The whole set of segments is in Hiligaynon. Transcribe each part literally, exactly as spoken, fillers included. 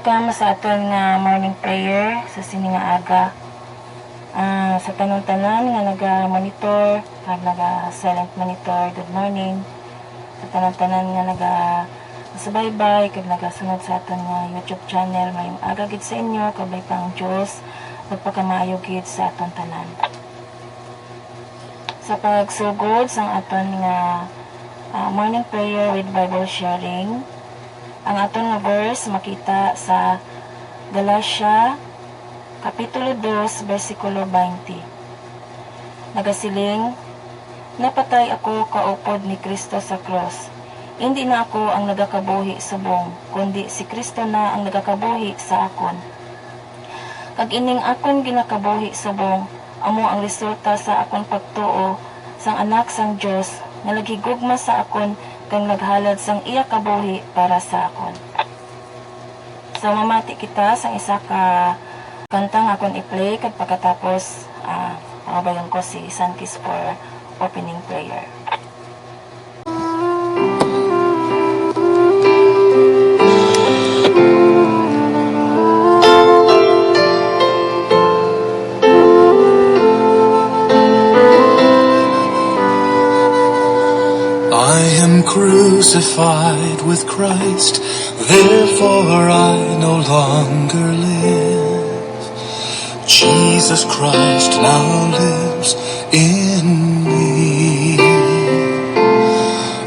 Welcome sa aton nga morning prayer sa sini nga aga. Ah, sa tanan-tanan nga naga-monitor, kag naga-silent monitor, good morning. Sa tanan-tanan nga naga-subaybay kag nagasunod sa aton nga YouTube channel, maayong aga gid sa inyo, kabay pa ang Dios, magpakamaayo gid sa aton tanan. Sa pagsugod sang aton nga, ah, morning prayer with Bible sharing, ang aton nga verse makita sa Galatia, Kapitulo dos, bersikulo twenty. Nagasiling, "Napatay ako kaupod ni Cristo sa krus. Indi na ako ang nagakabuhi subong, kundi si Cristo na ang nagakabuhi sa akon. Kag ining akon ginakabuhi subong, amo ang resulta sa akon pagtuo sang Anak sang Dios nga naghigugma sa akon kag naghalad sang iya kabuhi para sa akon." So, mamati kita sang isa ka kanta nga akon i-play, kag pagkatapos, ah, pangabayon ko si Sankis for opening prayer. I am crucified with Christ, therefore I no longer live. Jesus Christ now lives in me.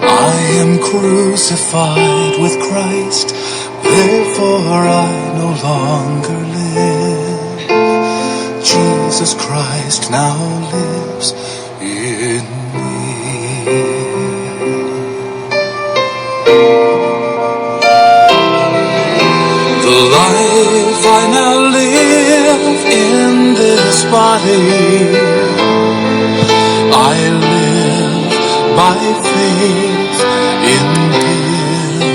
I am crucified with Christ, therefore I no longer live. Jesus Christ now lives in me. The life I now live in this body, I live by faith in Him.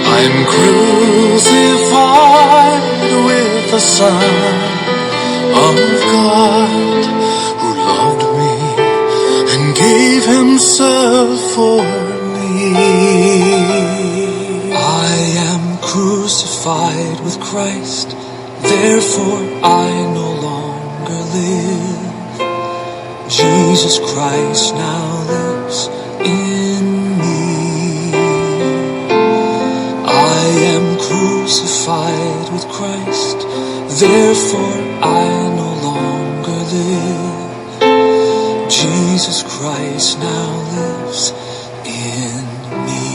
I'm crucified with the Son of God, who loved me and gave Himself for me. I am crucified with Christ, therefore I no longer live. Jesus Christ now lives in me. I am crucified with Christ, therefore I no longer live. Jesus Christ now lives in me.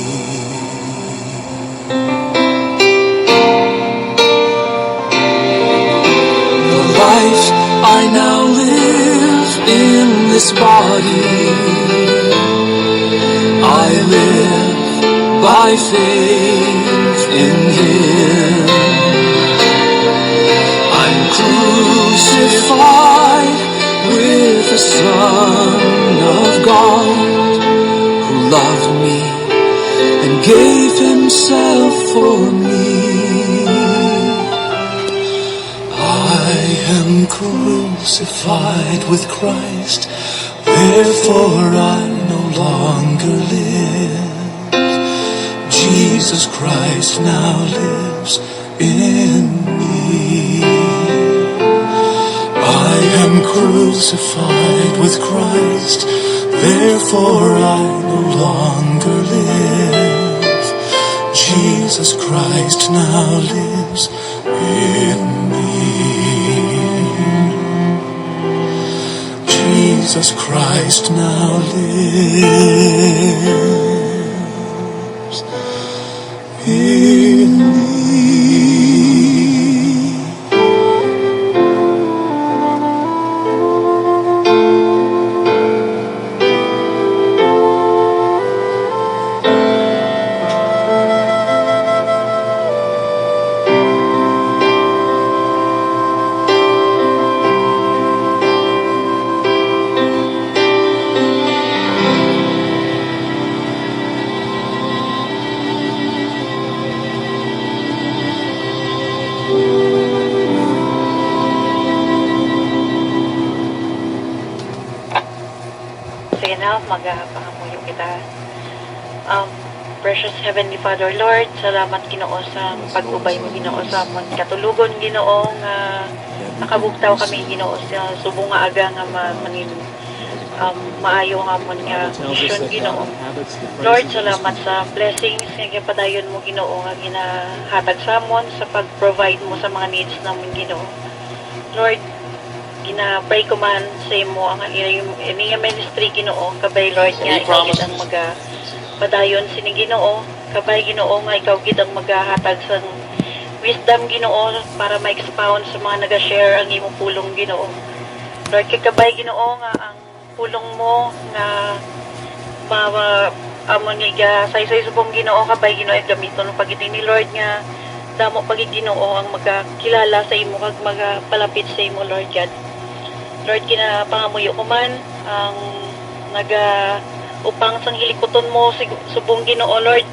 The life I now live in this body, I live by faith in Him. I'm crucified with the Son of God, who loved me and gave Himself for me. I am crucified with Christ, therefore I no longer live. Jesus Christ now lives in me. I am crucified with Christ, therefore I no longer live. Jesus Christ now lives in me. Jesus Christ now lives in me. Sige na, magapangamuyo kita. Um, Precious Heavenly Father, Lord, salamat, Ginoo, sa pag-ubay mo, Ginoo, sa amon katulogon, Ginoo, nga nakabugtaw kami, Ginoo, sa subong nga aga nga ma-, mangin-, um, maayo nga amon nga misyon, Ginoo. Lord, salamat sa blessings nga ginapadayon mo, Ginoo, nga ginahatag sa amon sa pag-provide mo sa mga needs namon, Ginoo. Lord, gina-pray ko man sa imo ang ini, ini nga ministry, Ginoo, kabay, Lord, nga ikaw gid ang magapadayon sini, Ginoo, kabay, Ginoo, nga ikaw gid ang magahatag sang wisdom, Ginoo, para ma-expound sa mga naga-share ang imo pulong, Ginoo. Lord, kay kabay, Ginoo, nga ang pulong mo nga ma-, ma-, amon nga igasaysay subong, Ginoo, kabay, Ginoo, gamiton mo pa gid ini, Lord, nga damo pa gid, Ginoo, ang magakilala sa imo kag magapalapit sa imo, Lord God. Lord, ginapangamuyo ko man ang nagaupang sang hilikuton mo, sig-, subong, Ginoo, Lord.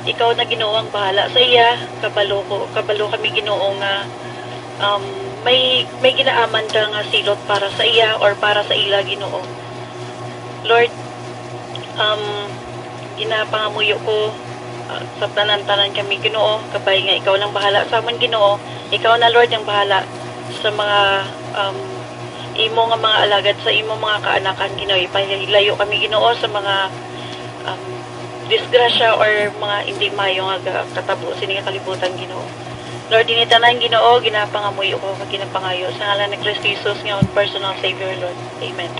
Ikaw na, Ginoo, ang bahala sa iya. Kabalo ko, kabalo kami, Ginoo, nga, um, may, may ginaaman ka nga silot para sa iya or para sa ila, Ginoo. Lord, um, ginapangamuyo ko, ah, sa tanan-tanan kami, Ginoo, kabay nga ikaw lang bahala sa amon, Ginoo. Ikaw na, Lord, ang bahala sa mga, um, imo nga mga alagad, sa imo mga kaanakan, Ginoo. Ipahilayo kami, Ginoo, sa mga, um, disgrasya or mga hindi maayo nga ga-, katabo sini nga kalibutan, Ginoo. Lord, ini tanan, Ginoo, ginapangamuyo ko kag ginapangayo sa ngalan ni Cristo Jesus nga amon personal Savior, Lord. Amen.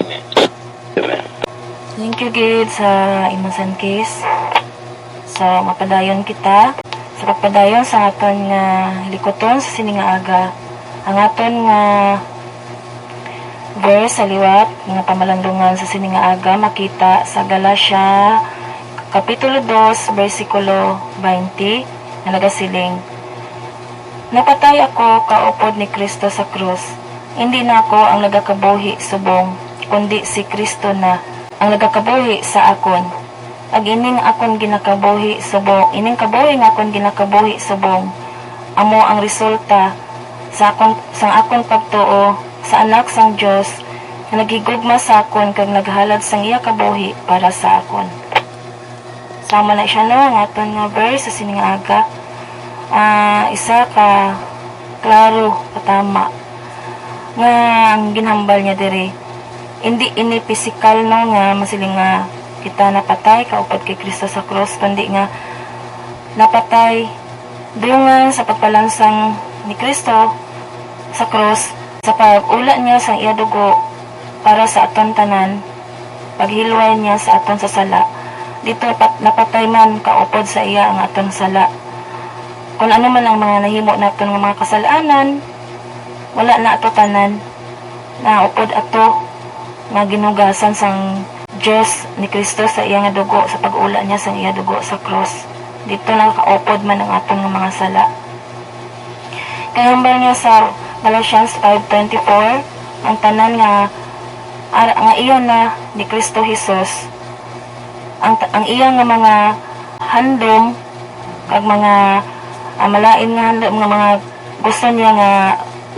Amen. Thank you gid sa imo, San Case. So, mapadayon kita sa pagpadayon sa aton nga hilikuton sa sini nga aga. Ang aton nga verse sa liwat nga pamalandungan sa sini nga aga makita sa Galacia Kapitulo dos, bersikulo twenty, nga nagasiling, "Napatay ako kaupod ni Cristo sa krus. Indi na ako ang nagakabuhi subong, kundi si Cristo na ang nagakabuhi sa akon. Ag ining akon ginakabuhi subong, ining kabuhi nga akon ginakabuhi subong, amo ang resulta sa akon, sang akon pagtuo sa Anak sang Dios nga naghigugma sa akon kag naghalad sang iya kabuhi para sa akon." Sama na siya, no, ang aton nga verse sa sini nga aga. Ah, isa ka klaro, katama nga ang ginhambal niya diri. Indi ini pisikal, no, nga masiling nga kita napatay kaupod kay Cristo sa krus, kundi nga napatay dungan sa pagpalansang ni Cristo sa krus, sa pag-ula niya sang iya dugo para sa aton tanan, paghilway niya sa aton sa sala. Dito pat-, napatay man kaupod sa iya ang aton sala. Kung ano man ang mga nahimo naton nga mga kasalanan, wala na ato tanan. Naupod ato nga ginugasan sang Dios ni Cristo sa iya nga dugo, sa pag-ula niya sang iya dugo sa krus. Dito nakaupod man ang aton nga mga sala. Kay hambal niya sa Galatians five twenty-four, ang tanan nga ara-, nga iya na ni Cristo Jesus, ang ta-, ang iya nga mga handom kag mga, ah, malain nga handom nga mga gusto niya nga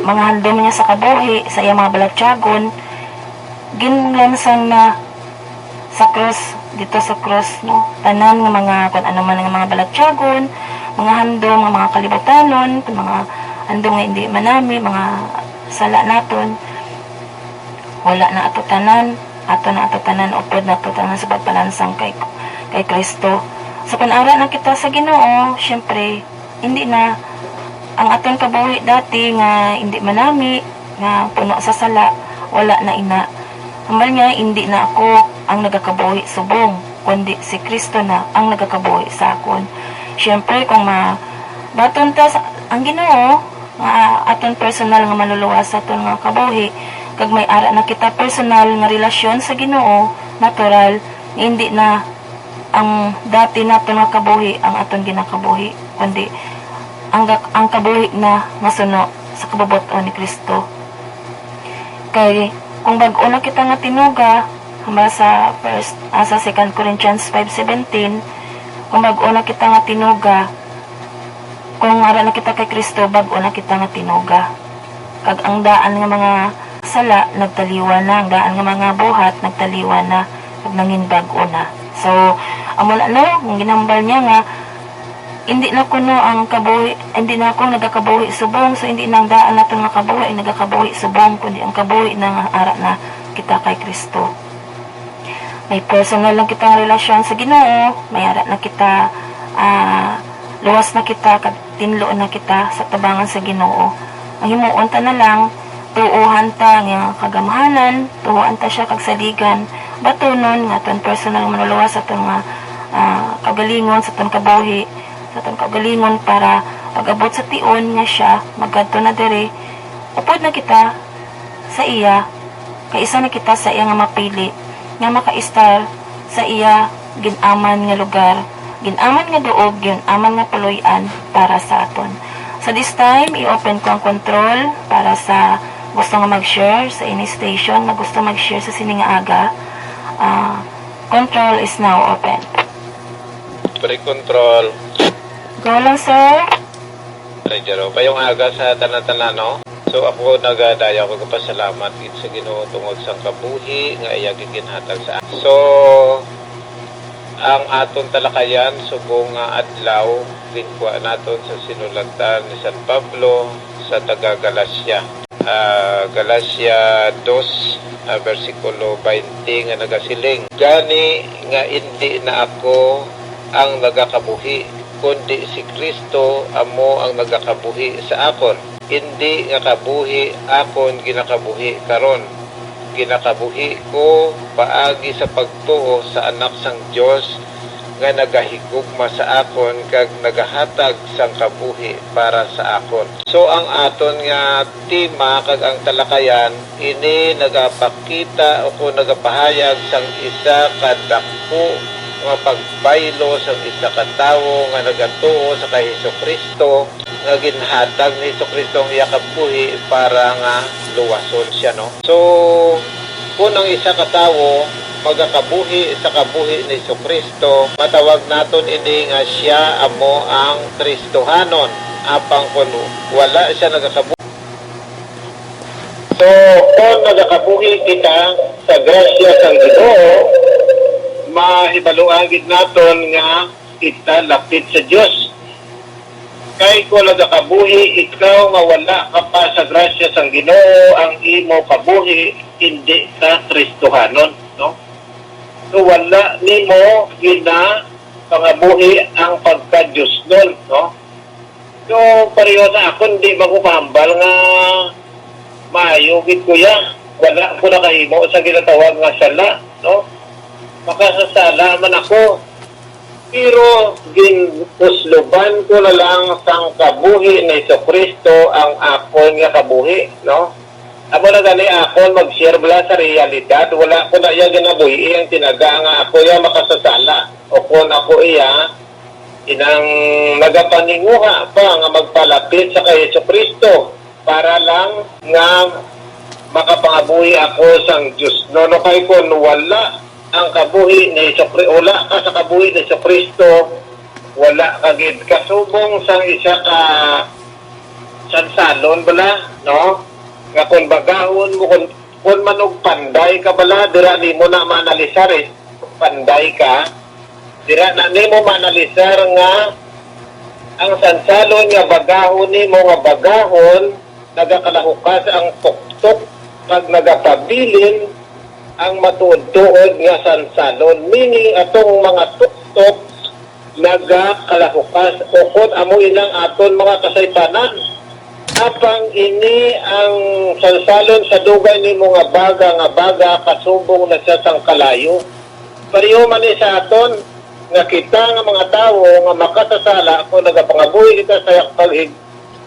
mga handom niya sa kabuhi, sa iyang mga balatyagon, ginlansang na sa krus, dito sa krus, no? Tanan nga mga, kung ano man nga mga balatyagon, mga handom, nga mga kalibutanon, mga handom nga hindi manami, mga sala naton, wala na ato tanan, ato na ato tanan, upod na ato tanan sa pagpalansang kay, kay Kristo. Sa pag-ara na kita sa Ginoo, syempre, hindi na ang aton kabuhi dati nga hindi manami, nga puno sa sala, wala na ina. Hambal niya, "Hindi na ako ang nagakabuhi subong, kundi si Kristo na ang nagakabuhi sa akon." Siyempre, kung ma-, baton ta sa, ang Ginoo, nga aton personal nga manluluwas sa aton nga kabuhi, kag may ara na kita personal nga relasyon sa Ginoo, natural nga hindi na ang dati naton nga kabuhi ang aton ginakabuhi, kundi ang ga-, ang kabuhi na nga suno sa kabubot-on ni Kristo. Kay kung bag-o na kita nga tinuga, hambal sa first, ah, sa Second Corinthians five seventeen, kung bag-o na kita nga tinuga, kung ara na kita kay Kristo, bag-o na kita nga tinuga. Kag ang daan nga mga sala nagtaliwan na, ang daan nga mga buhat nagtaliwan na, kag nangin bag-o na. So, Amo na, no, ang ginhambal niya nga, "Hindi na kuno ang kabuhi, hindi na ako nagakabuhi subong, so hindi na ang daan naton nga kabuhi ang nagakabuhi subong, kundi ang kabuhi na nga ara na kita kay Kristo." May personal lang kita nga relasyon sa Ginoo, may ara na kita, ah, luwas na kita, kag tinlo na kita sa tabangan sa Ginoo. Ang himuon ta na lang, tuohan ta nga kagamhanan, tuohan ta siya kag saligan, batunon nga aton personal nga manluluwas, aton nga, ah, kaugalingon, sa aton kabuhi, sa aton kaugalingon, para pag-abot sa tion nga siya magadto na diri, upod na kita sa iya, kay isa na kita sa iya nga mapili nga makaistar sa iya gin-aman nga lugar, gin-aman nga duog, gin-aman nga puloy-an para sa aton. So this time, i-open ko ang control para sa gusto nga mag-share sa ini station, nga gusto mag-share sa sini nga aga. Ah, control is now open. Pre-control. Go lang, sir. Pre Jero. Mayong aga sa tanan-tanan, no? So, ako nagadayaw kag pasalamat gid sa Ginoo tungod sang kabuhi nga iya giginhatag sa aton. So, ang aton talakayan subong nga adlaw, ginkuha naton sa sinulatan ni San Pablo sa taga Galacia. Ah, Galacia dos, ah, bersikulo twenty nga nagasiling, "Gani nga indi na ako ang nagakabuhi, kundi si Cristo amo ang nagakabuhi sa akon. Indi nga kabuhi akon ginakabuhi karon, ginakabuhi ko paagi sa pagtuo sa Anak sang Dios nga nagahigugma sa akon kag nagahatag sang kabuhi para sa akon." So, ang aton nga tema kag ang talakayan ini nagapakita o kon nagapahayag sang isa ka dako nga pagbaylo sang isa ka tawo nga nagatuo sa kay Jesu-Cristo, nga ginhatag ni Jesu-Cristo ang iya kabuhi para nga luwason siya, no? So, kon ang isa ka tawo magakabuhi sa kabuhi ni Jesu-Cristo, matawag naton ini nga sia amo ang Kristohanon. Apang kon wala sia nagakabuhi, so, kon nagakabuhi kita sa grasya sang Ginoo, mahibaluan gid naton nga kita lapit sa Dios. Kay kon nagakabuhi ikaw nga wala ka pa sa grasya sang Ginoo, ang imo kabuhi hindi ka Kristohanon, no? So, wala nimo ginapangabuhi ang pagka-Diosnon, no? So, pareho sa akon, di ba ko kahambal nga maayo gid, kuya? Wala ko nakahimo sa ginatawag nga sala, no? Makasasala man ako. Pero gin-usluban ko na lang sang kabuhi ni Jesu-Cristo ang akon nga kabuhi, no? Amo na gani akon mag-share bala sa realidad. Wala ko na iya ginabuhi ang tinaga nga ako iya makasasala, o kon ako iya inang nagapaninguha pa nga magpalapit sa kay Jesu-Cristo para lang nga makapangabuhi ako sang Dios. No, no, kay kon wala ang kabuhi ni Jesu-Cri-, wala ka sa kabuhi ni Jesu-Cristo, wala ka gid kasubong sang isa ka sansalon bala, no? Nga kon bagahon mo, kon, kon manugpanday ka bala, dira nimo na maanalisar, eh. Panday ka, dira na nimo maanalisar nga ang sansalon nga bagahon nimo nga bagahon, nagakalahukas ang tuktok kag nagapabilin ang matuod-tuod nga sansalon, meaning atong mga tuktok nagakalahukas, ukon amo inang aton mga kasaypanan. Apang ini ang sansalon sa dugay nimo nga baga, nga baga kasubong na siya sang kalayo. Pareho man ni sa aton, nga kita nga mga tawo nga makasasala kon nagapangabuhi kita sa paghig-,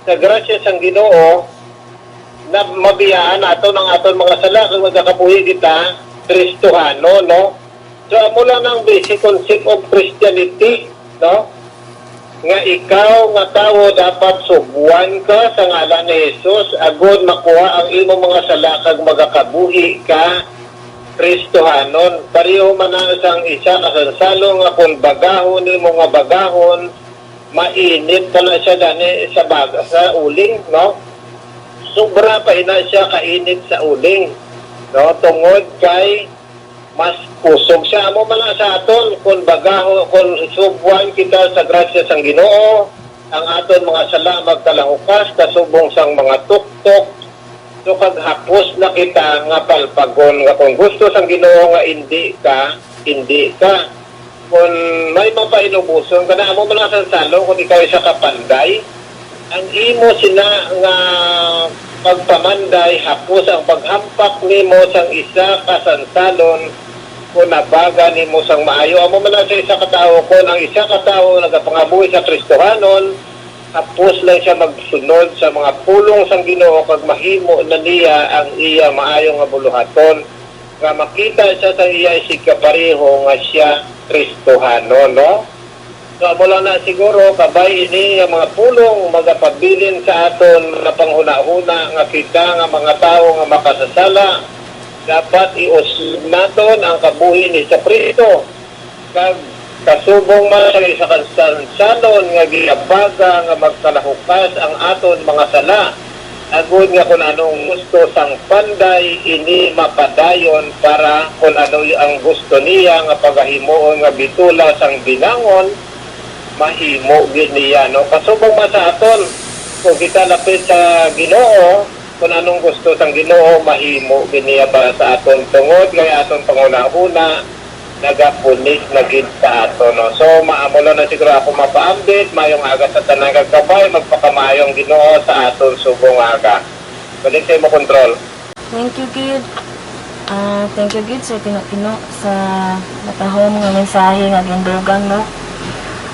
sa grasya sang Ginoo, na mabiyaan naton ang aton mga sala kag magakabuhi kita Kristohanon, no? So, amo lang ang basic concept of Christianity, no? Nga ikaw nga tawo dapat subuan ka sa ngalan ni Jesus agod makuha ang imong mga sala kag magakabuhi ka Kristohanon. Pareho man na sang isa ka sansalon nga kung bagahon nimo nga bagahon, mainit pa na siya gani sa bag-, sa uling, no? Sobra pa ina siya kainit sa uling, no? Tungod kay Mas kusog siya. Amo man na sa aton, kung bagaho, kung subwan kita sa grasya sang Ginoo, ang aton mga sala magkalahukas kasubong sang mga tuktok. So, kag hapos na kita nga palpagon nga kung gusto sang Ginoo nga indi ka, indi ka. Kung may mapainuboson ka na, amo man ang sansalo kung ikaw isa ka panday. Ang imo sina nga pagpamanday, hapos ang paghampak nimo sang isa ka sansalon, kung nabaga nimo sang maayo. Amo man ang sa isa ka tawo, kung ang isa ka tawo nagapangabuhi sa Kristohanon, hapos lang siya magsunod sa mga pulong sang Ginoo kag mahimo na niya ang iya maayo nga buluhaton, nga makita siya sa iya isigkapareho nga siya Kristohanon, no? So, amo lang na siguro, kabay ini nga mga pulong magapabilin sa aton nga panghunahuna nga kita nga mga tawo nga makasasala, dapat iusog naton ang kabuhi ni Jesu-Cristo, kag kasubong man sa isa ka sansalon nga ginabaga nga magkalahukas ang aton mga sala, agod nga kun anong gusto sang panday ini mapadayon, para kun ano ang gusto niya nga pagahimuon nga bitula sang binangon, mahimo gid niya, no? Kasubong man sa aton, kung kita lapit sa Ginoo, kung anong gusto sang Ginoo, mahimo gid niya para sa aton, tungod kay aton panghunahuna nagapunik na gid sa aton, no? So, maamo lang na siguro ako mapaambit. Mayong aga sa tanan kag kabay, magpakamaayong Ginoo sa aton subong nga aga. Balik sa imo, Kontrol. Thank you gid. Ah, thank you gid, Sir Tino-Tino, sa matahom nga mensahe nga gindugang, no?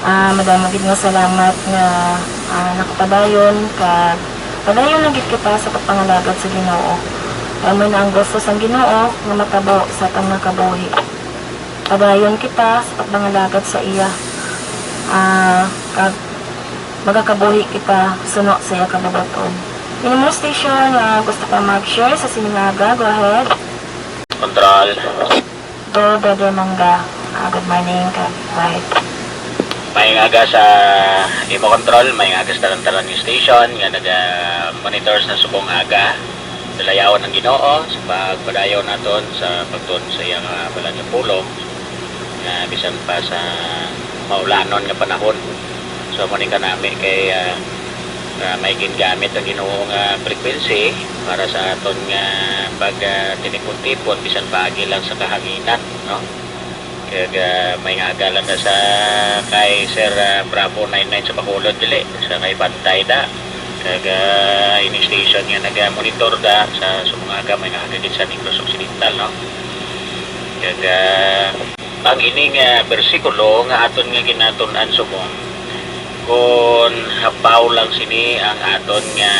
Ah, madamo gid nga salamat nga, ah, nakapadayon kag padayon lang gid kita sa pagpangalagad sa Ginoo. Kay amo na ang gusto sang Ginoo nga matabo sa atong mga kabuhi. Padayon kita sa pagpangalagad sa iya. Ah, kag magakabuhi kita suno sa iya kabubot-on. Ini mo station nga gusto ka mag-share sa sining aga, go ahead. Control. Go, Brother Mangga. Ah, good morning, kag bye. Maayong aga sa imo, Control. Maayong aga sa tanan-tanan nga station nga naga-monitor sa subong aga. Dalayawon ang Ginoo sa pagpadayon naton sa pagtuon sa iyang, ah, balaan nga pulong, nga bisan pa sa maulanon nga panahon. So, amo ni kanami kay, ah, ah, may gingamit ang Ginoo nga frequency para sa aton nga pag, ah, tinipon-tipon bisan paagi lang sa kahanginan, no? Kag, ah, maayong aga lang na sa kay Sir, ah, Bravo nine nine sa Bacolod, dili, sa kay Bantay da. Kag, ah, ini station nga naga-monitor da sa subong nga aga, maayong aga gid sa Negros Occidental, no? Kag, ah, ang ini nga bersikulo nga aton nga ginatun-an subong, kun habaw lang sini ang aton nga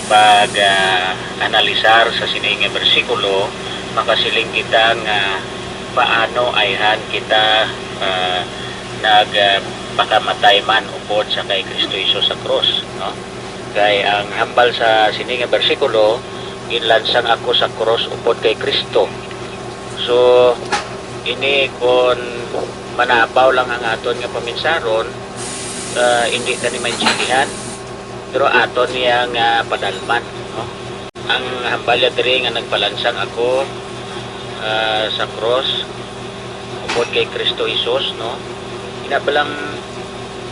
pag, ah, analisar sa sini nga bersikulo, makasiling kita nga paano ayhan kita, ah, nagpakamatay man upod sa kay Cristo Jesus sa krus, no? Kay ang hambal sa sini nga bersikulo, "Ginlansang ako sa krus upod kay Cristo." So, ini kon manabaw lang ang aton nga paminsaron, ah, indi ta ni maintindihan, pero aton niya nga padalman, no? Ang hambal niya diri nga nagpalansang ako, ah, sa krus upod kay Cristo Jesus, no? Ina pa lang,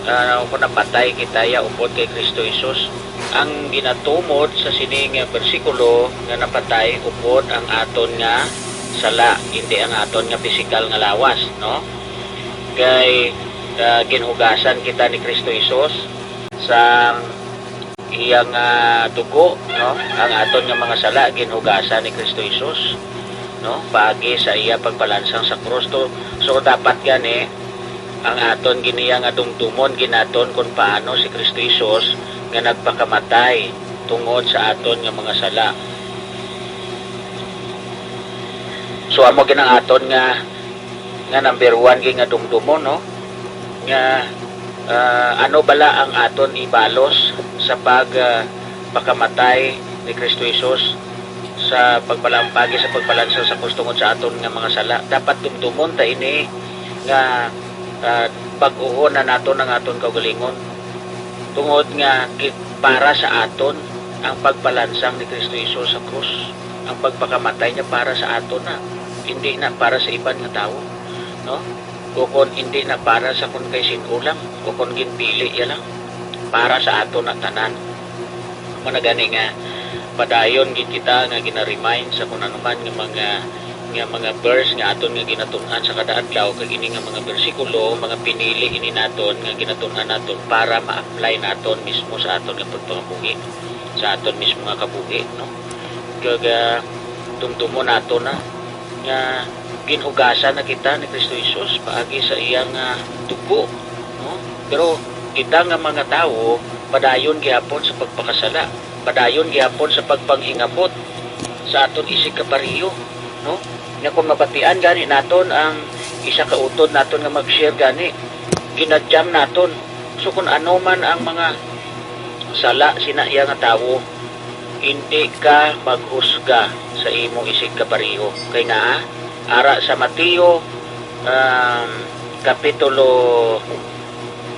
ah, kung napatay kita ya upod kay Cristo Jesus, ang ginatumod sa sini nga bersikulo nga napatay upod ang aton nga sala, hindi ang aton nga pisikal nga lawas, no? Kay, ah, ginhugasan kita ni Cristo Jesus sa iyang, ah, dugo, no? Ang aton nga mga sala ginhugasan ni Cristo Jesus, no? Paagi sa iya pagpalansang sa krus. To, so dapat gani ang aton giniya nga dumdumon ginaton kung paano si Cristo Jesus nga nagpakamatay tungod sa aton nga mga sala. So amo gid ang aton nga, nga number one gid nga dumdumon, no? Nga, ah, ano bala ang aton ibalos sa pag, ah, pakamatay ni Cristo Jesus sa pagpalampagi sa pagpalansang sa krus tungod sa aton nga mga sala? Dapat dumdumon ta ini nga, ah, bag-uhon na naton ang aton kaugalingon, tungod nga gi-, para sa aton ang pagpalansang ni Cristo Jesus sa krus, ang pagpakamatay niya para sa aton na. hindi na para sa iban nga tawo, no? O kon hindi na para sa kon kay sin-o lang, o kon ginpili ya lang, para sa aton na tanan. Amo na gani nga padayon gid kita nga gina-remind sa kun ano man nga mga, nga mga verse nga aton nga ginatun-an sa kada adlaw, kag ini nga mga bersikulo, mga pinili ini naton nga ginatun-an naton para ma-apply naton mismo sa aton nga pagpangabuhi, sa aton mismo nga kabuhi, no? Kag, ah, dumdumon nato na nga ginhugasan na kita ni Cristo Jesus paagi sa iyang, ah, dugo, no? Pero kita nga mga tawo padayon gihapon sa pagpakasala, padayon gihapon sa pagpangingabot sa aton isigkapareho, no? Nga kung mabatian gani naton ang isa ka utod naton nga mag-share gani, ginadyam naton. So, kung ano man ang mga sala sina iya nga tawo, hindi ka maghusga sa imo isigkapareho. Kay nga, ara sa Mateo, um, kapitulo,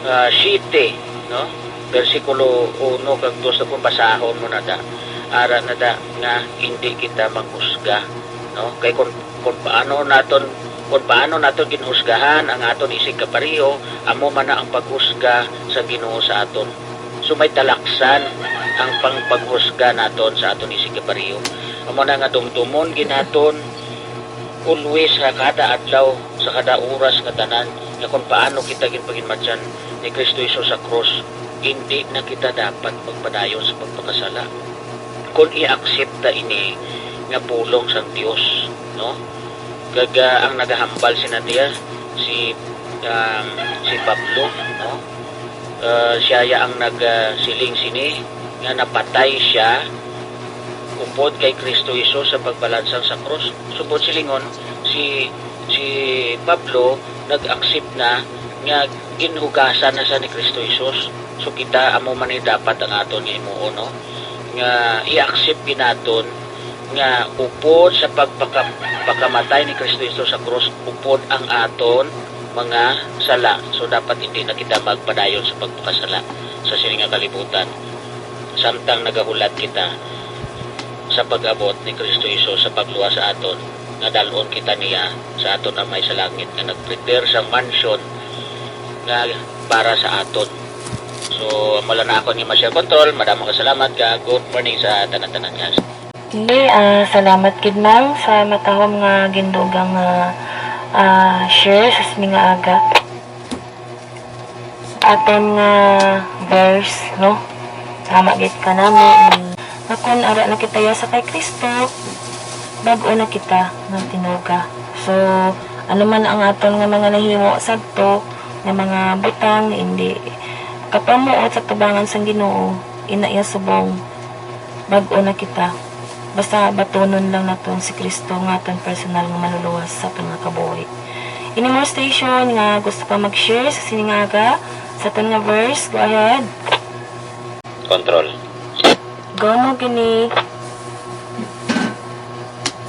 ah, siyete, no? Bersikulo uno kag dos, kung basahon mo na da, ara na da nga hindi kita maghusga, no? Kay kung, kung paano naton, kung paano naton ginhusgahan ang aton isigkapareho, amo man na ang paghusga sa Ginoo sa aton. So, may talaksan ang pang-, paghusga naton sa aton isigkapareho. Amo na nga dumdumon gid naton always, sa kada adlaw, sa kada oras nga tanan, nga kung paano kita ginpaginmatyan ni Cristo Jesus sa krus, hindi na kita dapat magpadayon sa pagpakasala. Kung i-accept ta ini nga pulong sang Dios, no? Kag, ah, ang nagahambal sina diya si, um, si Pablo, no? Ah, siya ya ang nag, ah, siling sini nga napatay siya upod kay Cristo Jesus sa pagbalansang sa krus. Subot silingon, si, si Pablo nag-accept na nga ginhugasan na siya ni Cristo Jesus. So kita, amo man ni dapat ang aton nga himuon, no? Nga i-accept gid naton nga upod sa pagpaka-, pagpakamatay ni Cristo Jesus sa krus, upod ang aton mga sala. So dapat hindi na kita magpadayon sa pagpakasala sa sini nga kalibutan, samtang nagahulat kita sa pag-abot ni Cristo Jesus sa pagluwas sa aton, nga dal-on kita niya sa aton Amay sa langit nga nag-prepare sang mansion nga para sa aton. So, amo lang na ako ni Master Control. Madamo ka salamat, ka good morning sa tanan-tanan nga. Okay, ah, salamat gid, ma'am, sa matahom nga gindugang nga, ah, share sa sini nga aga. Aton nga verse, no? Tama gid ka namo ni nga kun ara na kita ya sa kay Kristo, bag-o na kita nga tinuga. So, ano man ang aton nga mga nahimo sadto nga mga butang nga indi kapamuot sa tubangan sang Ginoo, ina iya subong, bag-o na kita. Basta batunon lang naton si Kristo nga aton personal nga manluluwas sa aton nga kabuhi. Any more station nga gusto pa mag-share sa sini nga aga, sa aton nga verse? Go ahead. Control. Go mo gini.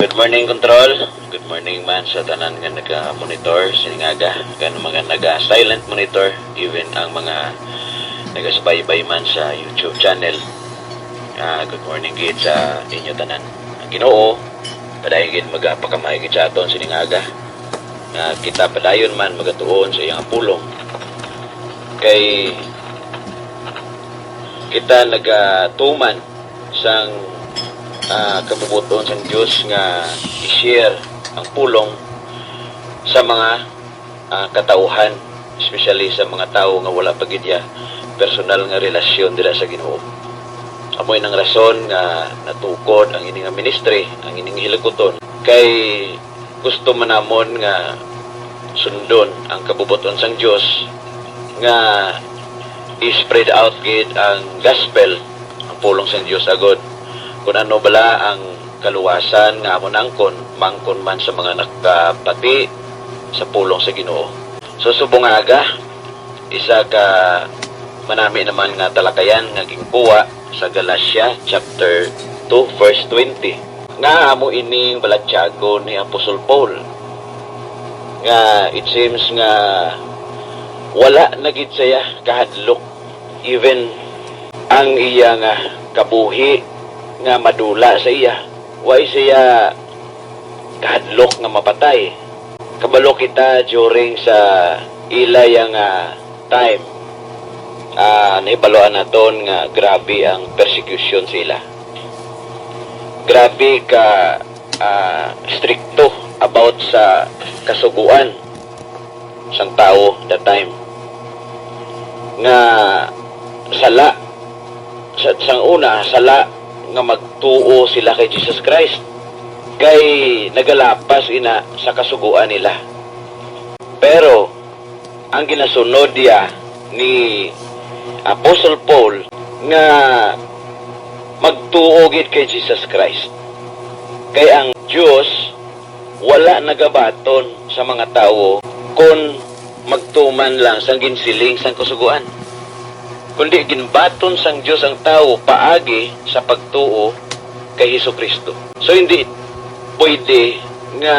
Good morning, Control. Good morning man sa tanan nga naga-monitor sini nga aga, kan mga naga-silent monitor, even ang mga nagasubaybay man sa YouTube channel. Ah, good morning gid sa inyo tanan. Ang Ginoo padayon gid magapakamay gid sa aton sini nga aga, nga kita padayon man magatuon sa iyang pulong. Kay kita nagatuman sang, ah, kabubot-on sang Dios nga i-share ang pulong sa mga, ah, katawhan, especially sa mga tawo nga wala pa gid ya personal nga relasyon dira sa Ginoo. Amo nang rason nga natukod ang ini nga ministry, ang ini nga hilikuton, kay gusto man namon nga sundon ang kabubot-on sang Dios, nga i-spread out gid ang gospel, ang pulong sang Dios, agod kun ano bala ang kaluwasan nga amon angkon, maangkon man sa mga nakabati sa pulong sa Ginoo. So, subong nga aga, isa ka manami naman nga talakayan nga ginkuha sa Galatia chapter two, verse twenty, nga amo ining balatyagon ni Apostol Paul, nga it seems nga wala na gid siya kahadlok, even ang iya nga kabuhi nga madula sa iya, way siya kahadlok nga mapatay. Kabalo kita during sa ila ya nga time, ah, nahibaluan naton nga grabe ang persecution sa ila. Grabe ka, ah, strikto about sa kasugoan sang tawo that time. Nga sala, sa, sang una, sala nga magtuo sila kay Jesus Christ, kay nagalapas ina sa kasugoan nila. Pero ang ginasunod niya ni Apostle Paul nga magtuo gid kay Jesus Christ. Kay ang Dios wala nagabaton sa mga tawo kon magtuman lang sang ginsiling sang Kasugoan, kundi ginbaton sang Dios ang tawo paagi sa pagtuo kay Jesu-Cristo. So, hindi pwede nga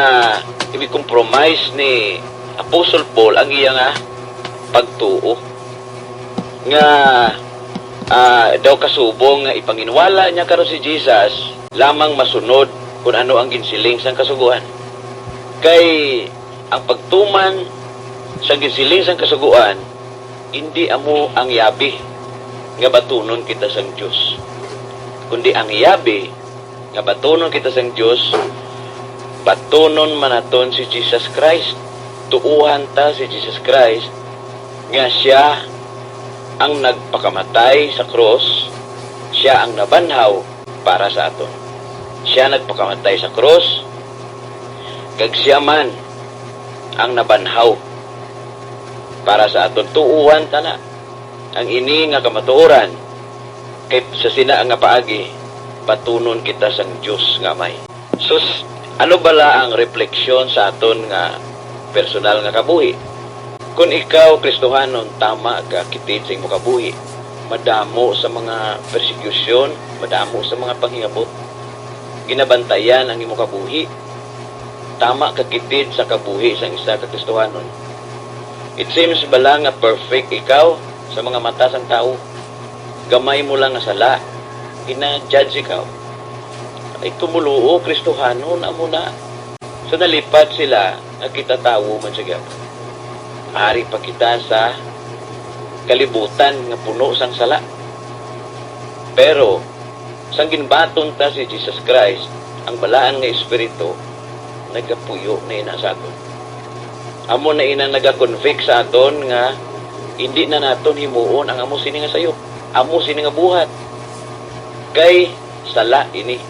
i-compromise ni Apostle Paul ang iya nga pagtuo nga, ah, daw kasubong nga ipanginwala niya karon si Jesus lamang masunod kun ano ang ginsiling sang Kasugoan. Kay ang pagtuman sang ginsiling sang Kasugoan indi amo ang yabi nga batunon kita sang Dios, kundi ang yabi nga batunon kita sang Dios, batunon man naton si Jesus Christ. Tuohan ta si Jesus Christ nga siya ang nagpakamatay sa krus, siya ang nabanhaw para sa aton. Siya nagpakamatay sa krus, kag siya man ang nabanhaw para sa aton. Tuohan ta na ang ini nga kamatuoran, kay sa sina nga paagi batunon kita sang Dios nga Amay. Sus, ano bala ang refleksyon sa aton nga personal nga kabuhi? Kon ikaw Kristohanon, tama ka kitid sa imo kabuhi. Madamo sa mga persecution, madamo sa mga panghingabot. Ginabantayan ang imo kabuhi. Tama ka kitid sa kabuhi sang isa ka Kristohanon. It seems bala nga perfect ikaw sa mga mata sang tawo. Gamay mo lang nga sala, gina-judge ikaw. Ay, tumuluo, Kristohanon amo na. So, nalipat sila nga kita tawo man sa gyapon. Ari pa kita sa kalibutan nga puno sang sala. Pero, sang ginbaton ta si Jesus Christ, ang Balaan nga Espiritu nagapuyo na ina sa aton. Amo na ina nagakonvict sa aton nga hindi na naton himuon ang amo sini nga sayop, amo sini nga buhat. Kay sala ini.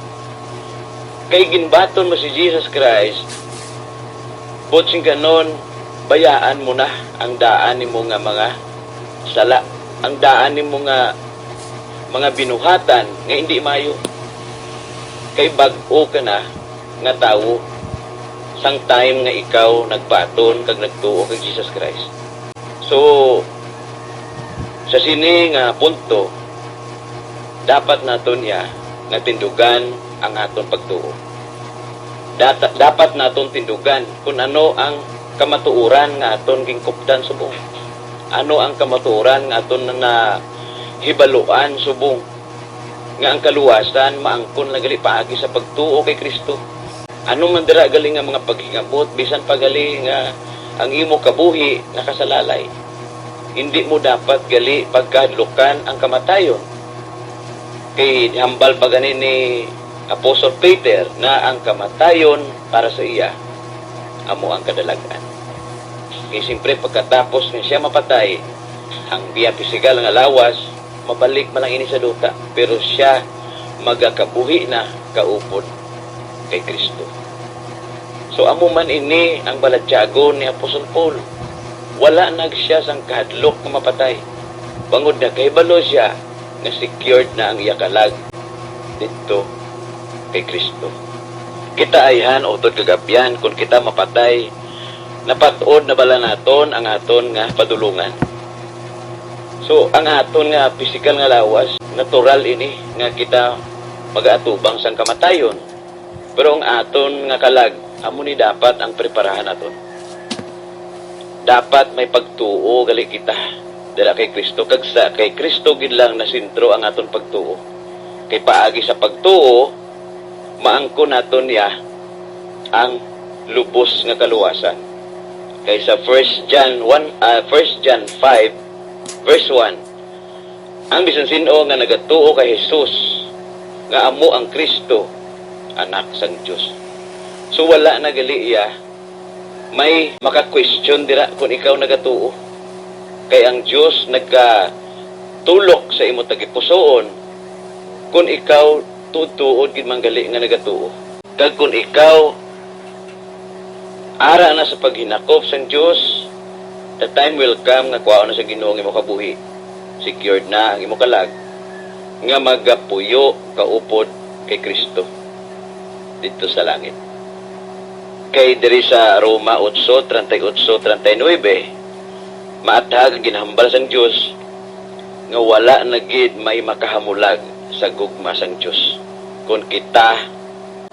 Kay ginbaton mo si Jesus Christ, buot silingon, bayaan mo na ang daan nimo nga mga sala, ang daan nimo nga mga binuhatan nga hindi maayo. Kay bag-o ka na nga tawo sang time nga ikaw nagbaton kag nagtuo kay Jesus Christ. So, sa sini nga punto, dapat naton iya nga tindugan ang aton pagtuo. Data, dapat naton tindugan kun ano ang kamatuoran nga aton ginkupdan subong. Ano ang kamatuoran nga aton na nahibaluan subong nga ang kaluwasan maangkon na gali paagi sa pagtuo kay Kristo. Ano man dira gali nga mga paghingabot, bisan pa gali nga ang imo kabuhi nakasalalay, hindi mo dapat gali pagkahadlukan ang kamatayon. Kay hambal pa gani ni Apostle Peter na ang kamatayon para sa iya amo ang kadalag-an. Kay siyempre, pagkatapos nga siya mapatay, ang iya pisikal nga lawas mabalik man lang ini sa duta, pero siya magakabuhi na kaupod kay Kristo. So, amo man ini ang balatyagon ni Apostol Paul. Wala nag siya sang kahadlok nga mapatay, bangod nakahibalo siya nga secured na ang iya kalag didto kay Kristo. Kita ayhan utod kag abyan, kon kita mapatay, napat-od na bala naton ang aton nga padulongan? So, ang aton nga pisikal nga lawas, natural ini nga kita magaatubang sang kamatayon. Pero ang aton nga kalag, amo ni dapat ang preparahan naton. Dapat may pagtuo gali kita dira kay Kristo, kag sa kay Kristo gid lang nasentro ang aton pagtuo. Kay paagi sa pagtuo, maangkon naton niya ang lubos nga kaluwasan. Kay sa First John one, ah, First John five, verse one, ang bisan sin-o nga nagatuo kay Jesus nga amo ang Cristo, Anak sang Dios. So, wala na gali iya may maka-question dira kung ikaw nagatuo. Kay ang Dios nagkatulok sa imo tagipusoon kung ikaw tuod-tuod gid man gali nga nagatuo. Kag kung ikaw ara na sa paghinakop sang Dios, the time will come nga kwaon na sa Ginoo ang imo kabuhi. Secured na ang imo kalag nga magapuyo kaupod kay Cristo didto sa langit. Kay diri sa Roma otso, treinta y ocho, treinta y nueve, maathag ang ginhambal sang Dios nga wala na gid may makahamulag sa gugma sang Dios kon kita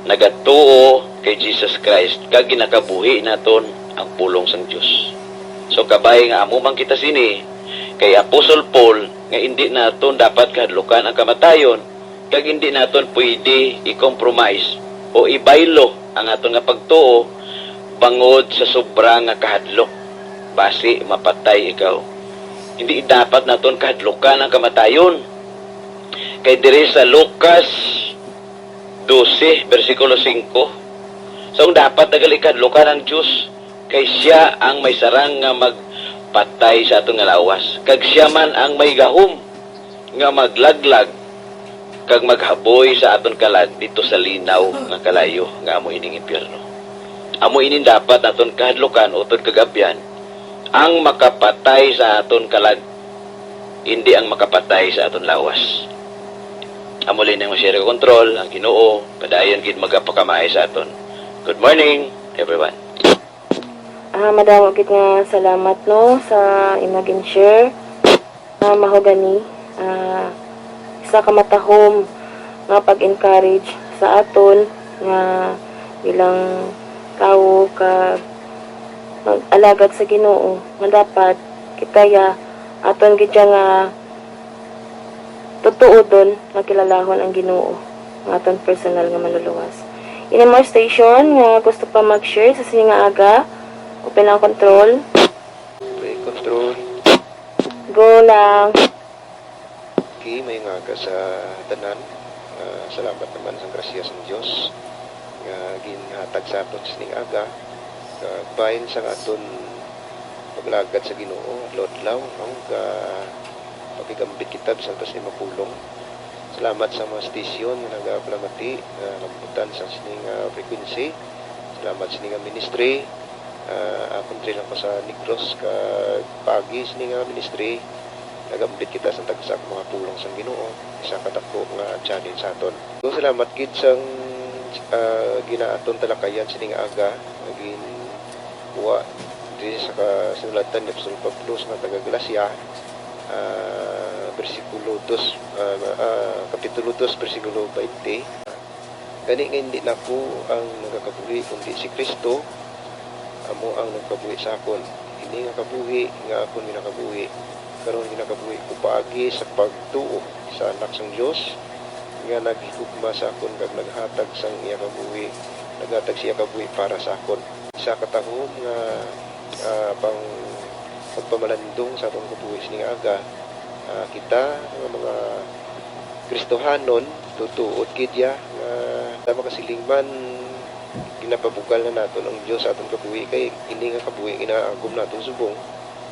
nagatuo kay Jesus Christ kag ginakabuhi naton ang pulong sang Dios. So, kabay nga amo man kita sini kay Apostol Paul nga indi naton dapat kahadlukan ang kamatayon, kag indi naton pwede i-compromise o ibaylo ang aton nga pagtuo bangod sa sobra nga kahadlok. Basi mapatay ikaw. Hindi dapat naton kahadlukan ang kamatayon. Kay diri sa Lucas dose, bersikulo singko, sa dapat nagali kahadlukan ang Dios, kay siya ang may sarang nga magpatay sa aton nga lawas, kag siya man ang may gahom nga maglaglag kag maghaboy sa aton kalag didto sa linaw nga kalayo nga amo ining impyerno. Amo ini dapat naton kahadlukan, utod kag abyan, ang makapatay sa aton kalag, indi ang makapatay sa aton lawas. Amo lang ang share ko, Kontrol, ang Ginoo padayon gid magapakamay sa aton. Good morning, everyone. Ah, madamo gid nga salamat, no, sa imo gin-share. Ah, mahogani, ah, isa ka matahom nga pag-encourage sa aton nga bilang tawo ka mag-alagad sa Ginoo, nga dapat kita ya aton gid ya nga tutuodon nga kilalahon ang Ginoo nga aton personal nga manluluwas. Any more station nga gusto pa mag-share sa sini nga aga? Open ang control. Play control. Go lang. Okay, may nga aga sa tanan. Ah, salamat naman sa grasya sang Dios nga ginhatag sa aton sining aga. Kag bahin sang aton paglagad sa Ginoo adlaw-adlaw, no? Ga-, pakigambit kita bisan pa sa imo pulong. Salamat sa mga station nga nagapalamati, ah, kabutan sa sining, ah, frequency. Salamat sining, ah, ministry. Ah, akon diri lang ko sa Negros, kag paagi sini nga ministry, nagambit kita sa tagsa ka mga pulong sang Ginoo, isa ka dako nga challenge sa aton. So, salamat gid sang, ah, ginaaton talakayan sini nga aga, nga ginkuha diri sa kasinulatan ni Apostol Pablo sa mga taga-Galacia, ah, bersikulo dos, ah, ah, kapitulo dos, bersikulo twenty. Gani nga hindi na ako ang nagakabuhi, kundi si Cristo amo ang nagakabuhi sa akon. Ini nga kabuhi nga akon ginakabuhi karon, ginakabuhi ko paagi sa pagtuo sa Anak sang Dios, nga naghigugma sa akon kag naghatag sang iya kabuhi, naghatag siya kabuhi para sa akon. Isa ka tahom nga, ah, pang pagpamalandong sa atong kabuhi sining aga. Ah, kita nga mga Kristohanon, tutuod gid ya nga sa makasiling man, ginapabugal na naton ang Dios sa aton kabuhi, kay ini nga kabuhi ginaagom naton subong.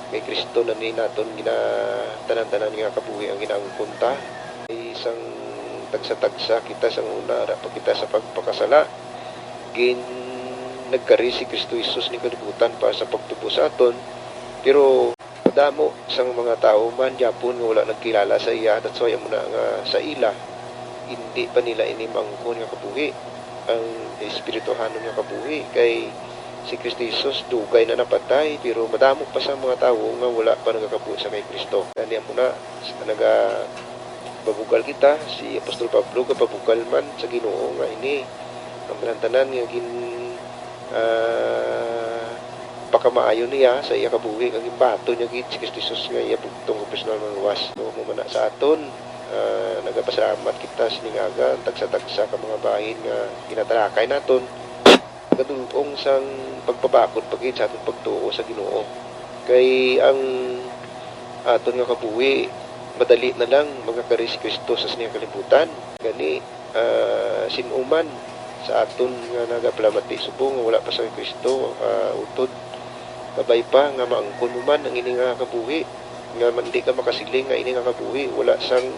Kay Cristo na ni naton gina-, tanan-tanan nga kabuhi ang ginaangkon ta. Kay sang tagsa-tagsa kita sang una, ara pa kita sa pagpakasala, gin-, nagkari si Cristo Jesus ning kalibutan para sa pagtubos sa aton. Pero madamo sang mga tawo man gyapon nga wala nagkilala sa iya, that's why amo na nga sa ila, indi pa nila ini maangkon nga kabuhi, ang espirituhanon nga kabuhi, kay si Cristo Jesus dugay na napatay, pero madamo pa sang mga tawo nga wala pa nagakabuhi sa kay Cristo. Gani amo na, nagapabugal kita, si Apostol Pablo gapabugal man sa Ginoo nga ini ang tanan-tanan nga gin, ah, pakamaayo niya sa iya kabuhi, nga ginbaton niya gid si Cristo Jesus nga iya bugtong nga personal nga luwas. So, amo man na sa aton, ah, nagapasalamat kita sining aga, ang tagsa-tagsa ka mga bahin nga ginatalakay naton. Kadul-ong sang pagpabakod pa gid sa aton pagtuo sa Ginoo. Kay ang aton nga kabuhi, madali na lang magakari si Kristo sa sini nga kalibutan. Gani, ah, sin-o man sa aton nga nagapalamati subong nga wala pa sa Kristo, ah, utod, kabay pa nga maangkon mo man ang ini nga kabuhi, nga man di ka makasiling nga ini nga kabuhi wala sang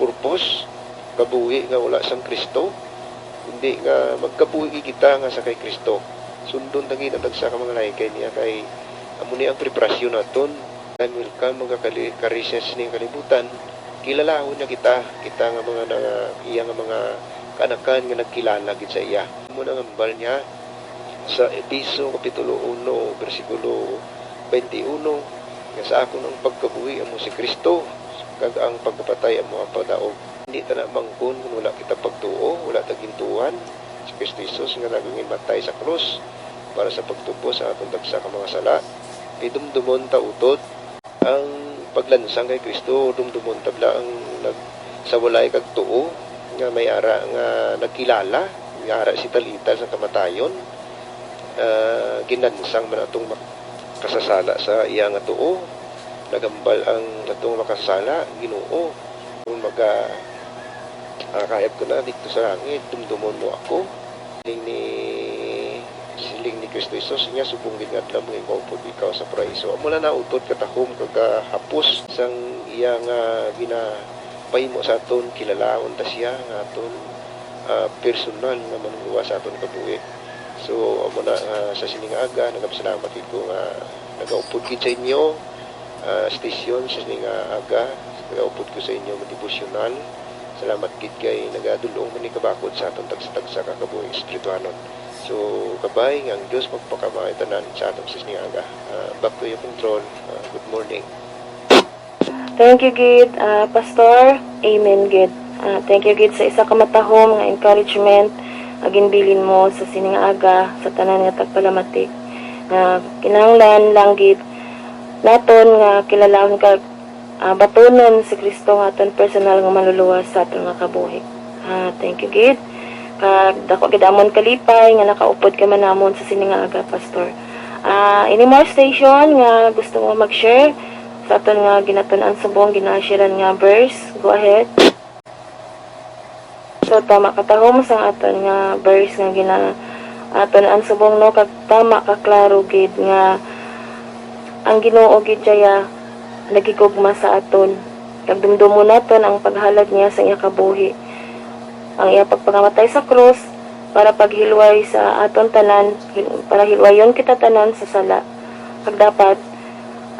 purpose, kabuhi nga wala sang Kristo, hindi nga magkabuhi kita nga sa kay Kristo. Sundon ta gid ang tagsa ka mga laygay niya, kay amo ni ang preparasyon naton. Time will come, magakali-, kari siya sa sining kalibutan, kilalahon na kita, kita nga mga na, iya nga mga kaanakan nga nagkilala gid sa iya. Amo na ang hambal niya sa Efeso Kapitulo uno, bersikulo twenty-uno, nga, "Sa akon ang pagkabuhi amo si Kristo, kag ang pagkapatay amo ang padaog." Hindi ta na mangkon kon wala kita pagtuo, wala ta gintuohan si Kristo Jesus nga nagpangimatay sa krus para sa pagtubos sa aton dagsa ka mga sala. Idumdumon ta utod ang paglansang kay Kristo, dumdumon ta bala ang nag-, sa walay kag tuo nga may ara nga nagkilala, nga ara si Talita sa kamatayon, ah, ginansang man atong mak-, kasasala sa iya nga tuo. Naghambal ang atong makasasala, Ginoo, kung maga-, ah, kayab ko na dito sa langit, dumdumon mo ako. Siling ni, siling ni Kristo Jesus niya, "Subong gid nga adlaw mangin-upod ikaw sa paraiso." Amo na nautod katahom kag kahapos sang iya nga ginapahimo sa aton, kilalahon ta siya nga aton, ah, personal nga manluluwas sa aton kabuhi. So, amo na, ah, sa sini nga aga, nagapasalamat gid ko nga nagaupod gid sa inyo, ah, station sa sini nga aga, nagaupod ko sa inyo nga devotional. Salamat gid kay nagadul-ong man ni kabakod sa aton tagsa-tagsa ka kabuhi espirituhanon. So, kabay nga ang Dios magpakamay tanan sa aton sa sini nga aga. Ah, back to your control. Ah, good morning. Thank you gid, ah, Pastor. Amen gid. Ah, thank you gid sa isa ka matahom nga encouragement nga ginbilin mo sa sini nga aga sa tanan nga tagpalamati. Nga kinahanglan lang gid naton nga kilalahon kag, ah, batunon si Kristo nga aton personal nga manluluwas sa aton nga kabuhi. Ah, thank you gid. Kag dako gid amon kalipay nga nakaupod ka man namon sa sini nga aga, Pastor. Ah, any more station nga gusto mo mag-share sa aton nga ginatun-an subong, ginashiran nga verse? Go ahead. So, tama katahom sang aton nga verse nga gina-, atun-an subong, no, kag tama ka klaro gid nga ang Ginoo gid siya naghigugma sa aton. Kag dumdumon naton ang paghalad niya sa iya kabuhi, ang iya pagpangamatay sa krus para paghilway sa aton tanan, hil-, para hilwayon kita tanan sa sala. Kag dapat,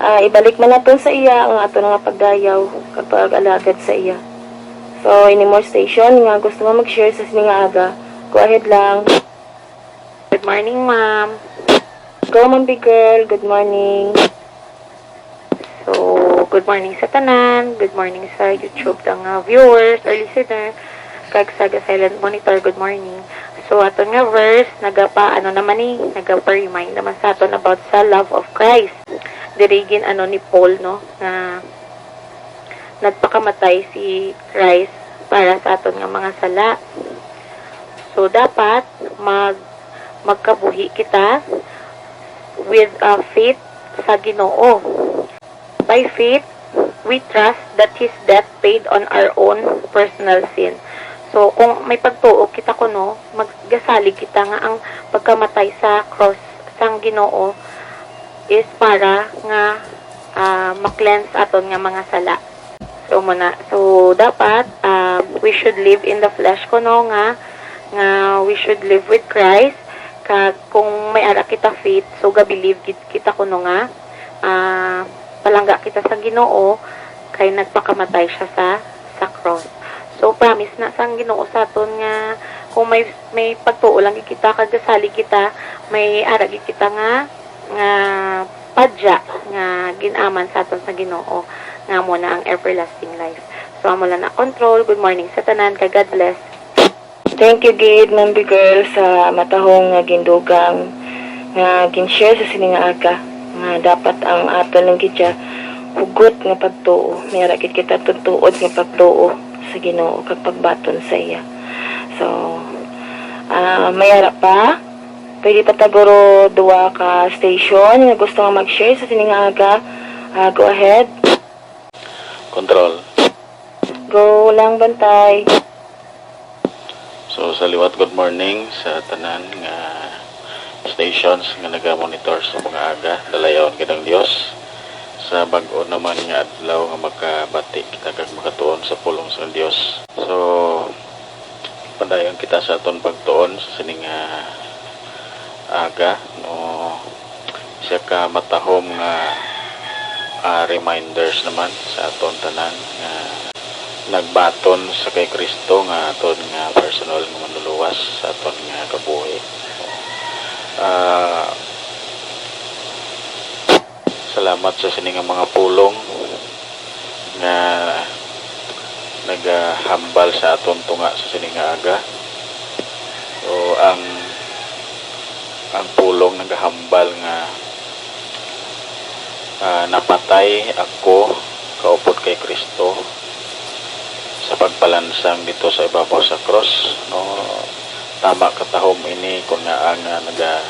ah, ibalik man naton sa iya ang aton nga pagdayaw kag pag-alagad sa iya. So, any more station nga gusto mo mag-share sa sini nga aga? Go ahead lang. Good morning, ma'am. Go, Ma'am Big Girl. Good morning. So, good morning sa tanan. Good morning sa YouTube nga viewers or listener. Kag sa ga-silent monitor, good morning. So, aton nga verse, nagapa-, ano naman ni, nagapa-remind naman sa aton about sa love of Christ. Diri gin-, ano ni Paul, no, nga nagpakamatay si Christ para sa aton nga mga sala. So, dapat mag-, magkabuhi kita with, uh, faith sa Ginoo. By faith, we trust that his death paid on our own personal sin. So, kung may pagtuo kita kuno, magasalig kita nga ang pagkamatay sa cross sang Ginoo is para nga, ah, ma-cleanse aton nga mga sala. So, muna. So, dapat, ah, we should live in the flesh kuno nga, nga we should live with Christ. Kag kung may ara kita faith, so ga-believe gid kita kuno nga, ah, palangga kita sa Ginoo kay nagpakamatay siya sa, sa cross. So, promise na sang Ginoo sa aton nga kung may, may pagtuo lang gid kita kag gasalig kita, may ara gid kita nga, nga padya nga gin-aman sa aton sa Ginoo, nga amo na ang everlasting life. So, amo lang na, control. Good morning sa tanan, kag God bless. Thank you gid, Ma'am Big Girl, sa matahong nga gindugang nga gin-share sa sini nga aga, nga dapat ang aton lang gid siya hugot nga pagtuo. May ara gid kita tutuod nga pagtuo sa Ginoo kag pagbaton sa iya. So, ah, may ara pa. Pwede pa ta guro duwa ka station nga gusto nga mag-share sa sining aga. Ah, go ahead. Control. Go lang, Bantay. So, sa liwat, good morning sa tanan nga stations nga naga-monitor sa mga aga. Dalayawon gid ang Dios sa bag-o naman nga adlaw nga makabati kita kag makatuon sa pulong sa Dios. So, padayon kita sa aton pagtuon sa sining, ah, aga, no? Siya ka matahom nga, ah, reminders naman sa aton tanan nga nagbaton sa kay Kristo nga aton nga personal nga manluluwas sa aton nga kabuhi. Ah, salamat sa sini nga mga pulong nga nagahambal sa aton tunga sa sini nga aga. So, ang, ang pulong nagahambal nga, ah, napatay ako kaupod kay Kristo sa pagpalansang dito sa ibabaw sa krus, no? Tama katahom ini kung nga ang, ah, naga-,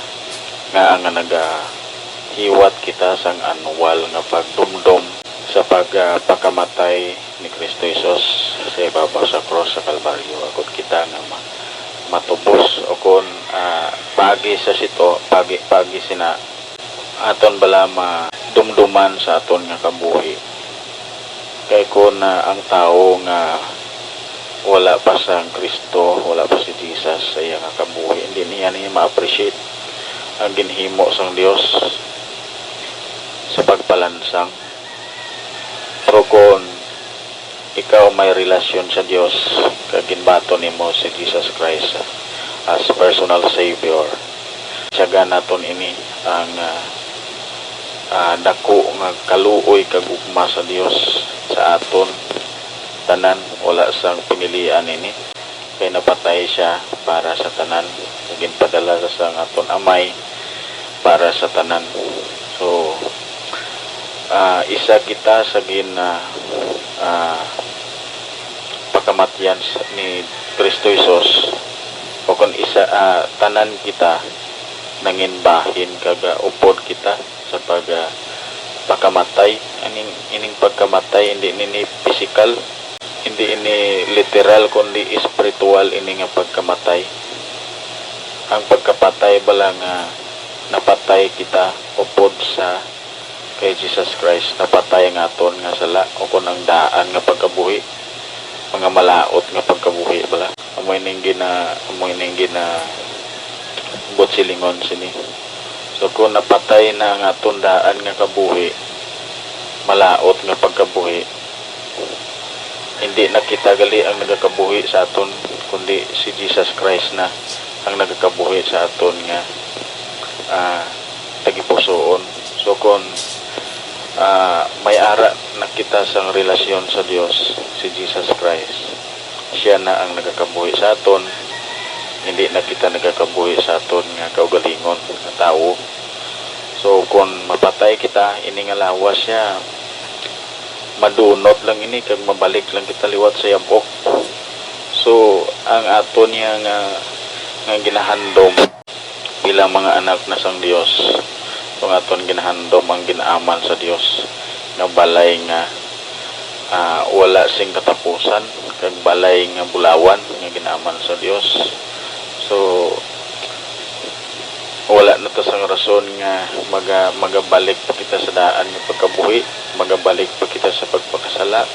nga ang, ah, nagahiwat kita sang anwal nga pagdumdom sa pag, ah, pakamatay ni Kristo Jesus sa ibabaw sa krus sa Kalbaryo, agod kita nga ma-, matubos, o kon, ah, paagi sa sito, paagi, paagi sina, aton bala madumduman sa aton nga kabuhi. Kay kon, ah, ang tawo nga wala pa sang Kristo, wala pa si Jesus sa iya nga kabuhi, hindi niya, niya ma-appreciate ang ginhimo sang Dios sa pagpalansang. Pero kon ikaw may relasyon sa Dios, kag ginbaton nimo si Jesus Christ as personal Savior, tiyagan naton ini ang, ah, ah, dako nga kaluoy kag gugma sa Dios sa aton tanan, wala sang pinilian ini, kay napatay siya para sa tanan, ug ginpadala sa sang aton Amay para sa tanan. So, ah, isa kita sa gin, ah, ah, pakamatyan sa, ni Kristo Jesus, o kon isa, ah, tanan kita nangin bahin kag, ah, upod kita sa pag, ah, pakamatay. Aning, ining pagkamatay, hindi nini pisikal, hindi ini literal, kundi espiritual ini nga pagkamatay. Ang pagkapatay bala nga napatay kita upod sa kay Jesus Christ, napatay ang aton nga sala, o kon ang daan nga pagkabuhi, mga malaut nga pagkabuhi bala. Amo ining gina-, amo ining gina-, buot silingon sini. So, kung napatay na ang aton daan nga kabuhi, malaut nga pagkabuhi, hindi na kita gali ang nagakabuhi sa aton, kundi si Jesus Christ na ang nagakabuhi sa aton nga, ah, tagipusoon. So, kung, ah, may ara na kita sang relasyon sa Dios, si Jesus Christ, siya na ang nagakabuhi sa aton, hindi na kita nagakabuhi sa aton nga kaugalingon nga tawo. So, kung mapatay kita, ini nga lawas siya, madunot lang ini kag mabalik lang kita liwat sa yab-ok. So, ang aton niya nga, nga ginahandom bilang mga anak na sang Dios, kung aton ginahandom ang gin-aman sa Dios nga balay nga, ah, wala sing katapusan, kag balay nga bulawan nga gin-aman sa Dios. So, wala na ta sang rason nga maga-, magabalik pa kita sa daan nga pagkabuhi, magabalik pa kita sa pagpakasala,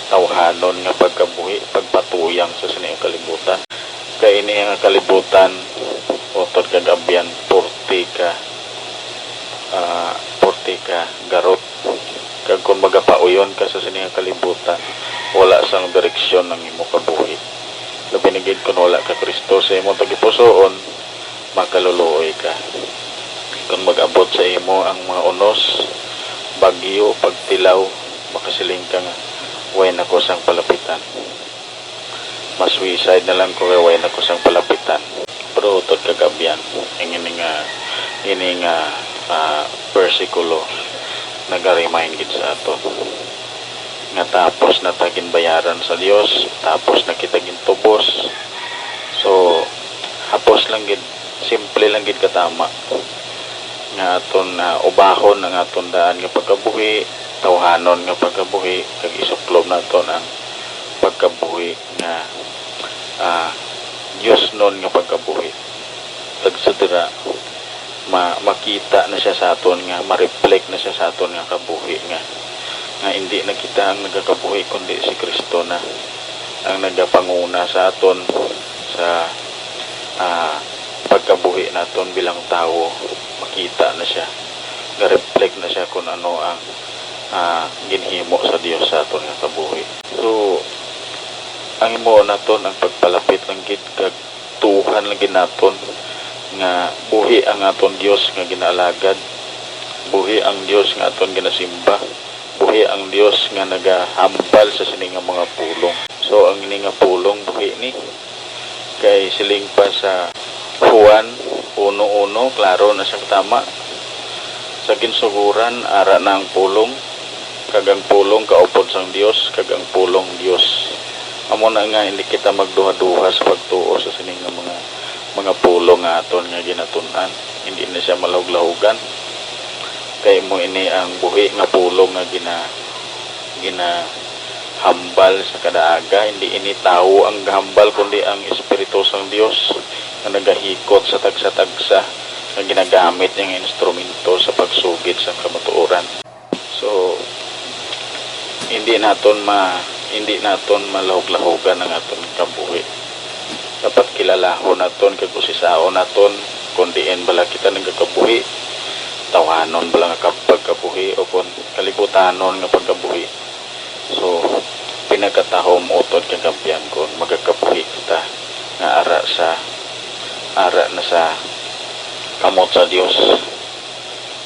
tawhanon nga pagkabuhi, pagpatuyang sa sini nga kalibutan. Kay ini nga kalibutan, utod kag abyan, purti ka, ah, purti ka garot. Kag kon magapauyon ka sa sini nga kalibutan, wala sang direksyon ang imo kabuhi. Labi na gid kon wala ka Kristo sa imo tagipusoon, makaluluoy ka. Kon mag-abot sa imo ang mga unos, bagyo, pagtilaw, makasiling ka nga, "Way na ko sang palapitan." Ma-suicide na lang ko kay way na ko sang palapitan. Pero utod kag abyan, ang ini nga, ini nga, ah, bersikulo naga-remind gid sa aton nga tapos na ta ginbayaran sa Dios, tapos na kita gintubos. So, hapos lang gid Simple lang gid katama nga aton na ubahon ang aton daan nga pagkabuhi, tawhanon nga pagkabuhi, kag isuklob naton ang pagkabuhi nga, ah, diosnon nga pagkabuhi. Kag sa dira, ma-, makita na siya sa aton nga, ma-reflect na siya sa aton nga kabuhi nga, nga indi na kita ang nagakabuhi, kundi si Kristo na ang nagapanguna sa aton sa, ah, pagkabuhi naton bilang tawo. Makita na siya, ga-reflect na siya kung ano ang, ah, ginhimo sa Dios sa aton nga kabuhi. So, ang himuon naton ang pagpalapit lang gid kag tuohan lang gid naton nga buhi ang aton Dios nga ginaalagad, buhi ang Dios nga aton ginasimba, buhi ang Dios nga nagahambal sa sini nga mga pulong. So, ang ini nga pulong buhi ni, kay siling pa sa Juan uno uno, klaro na siya tama. Sa ginsugoran, ara na ang pulong, kag ang pulong kaupod sang Dios, kag ang pulong Dios. Amo na nga, hindi kita magduha-duha sa pagtuo sa sini nga mga, mga pulong nga aton nga ginatun-an. Hindi na siya malahog-lahogan. Kay mo ini ang buhi nga pulong nga gina-, ginahambal sa kada aga. Hindi ini tawo ang gahambal, kundi ang Espiritu sang Dios nga nagahikot sa tagsa-tagsa nga ginagamit niya nga instrumento sa pagsugid sa kamatuoran. So, hindi naton ma-, hindi naton malahog-lahogan ang aton kabuhi. Dapat kilalahon naton kag usisaon naton kung diin bala kita nagakabuhi, tawhanon bala nga kap-, pagkabuhi, o kon kalibutanon nga pagkabuhi. So, pinagkatahom utod kag kampiyan kon magakabuhi kita nga ara sa, ara na sa kamot sa Dios,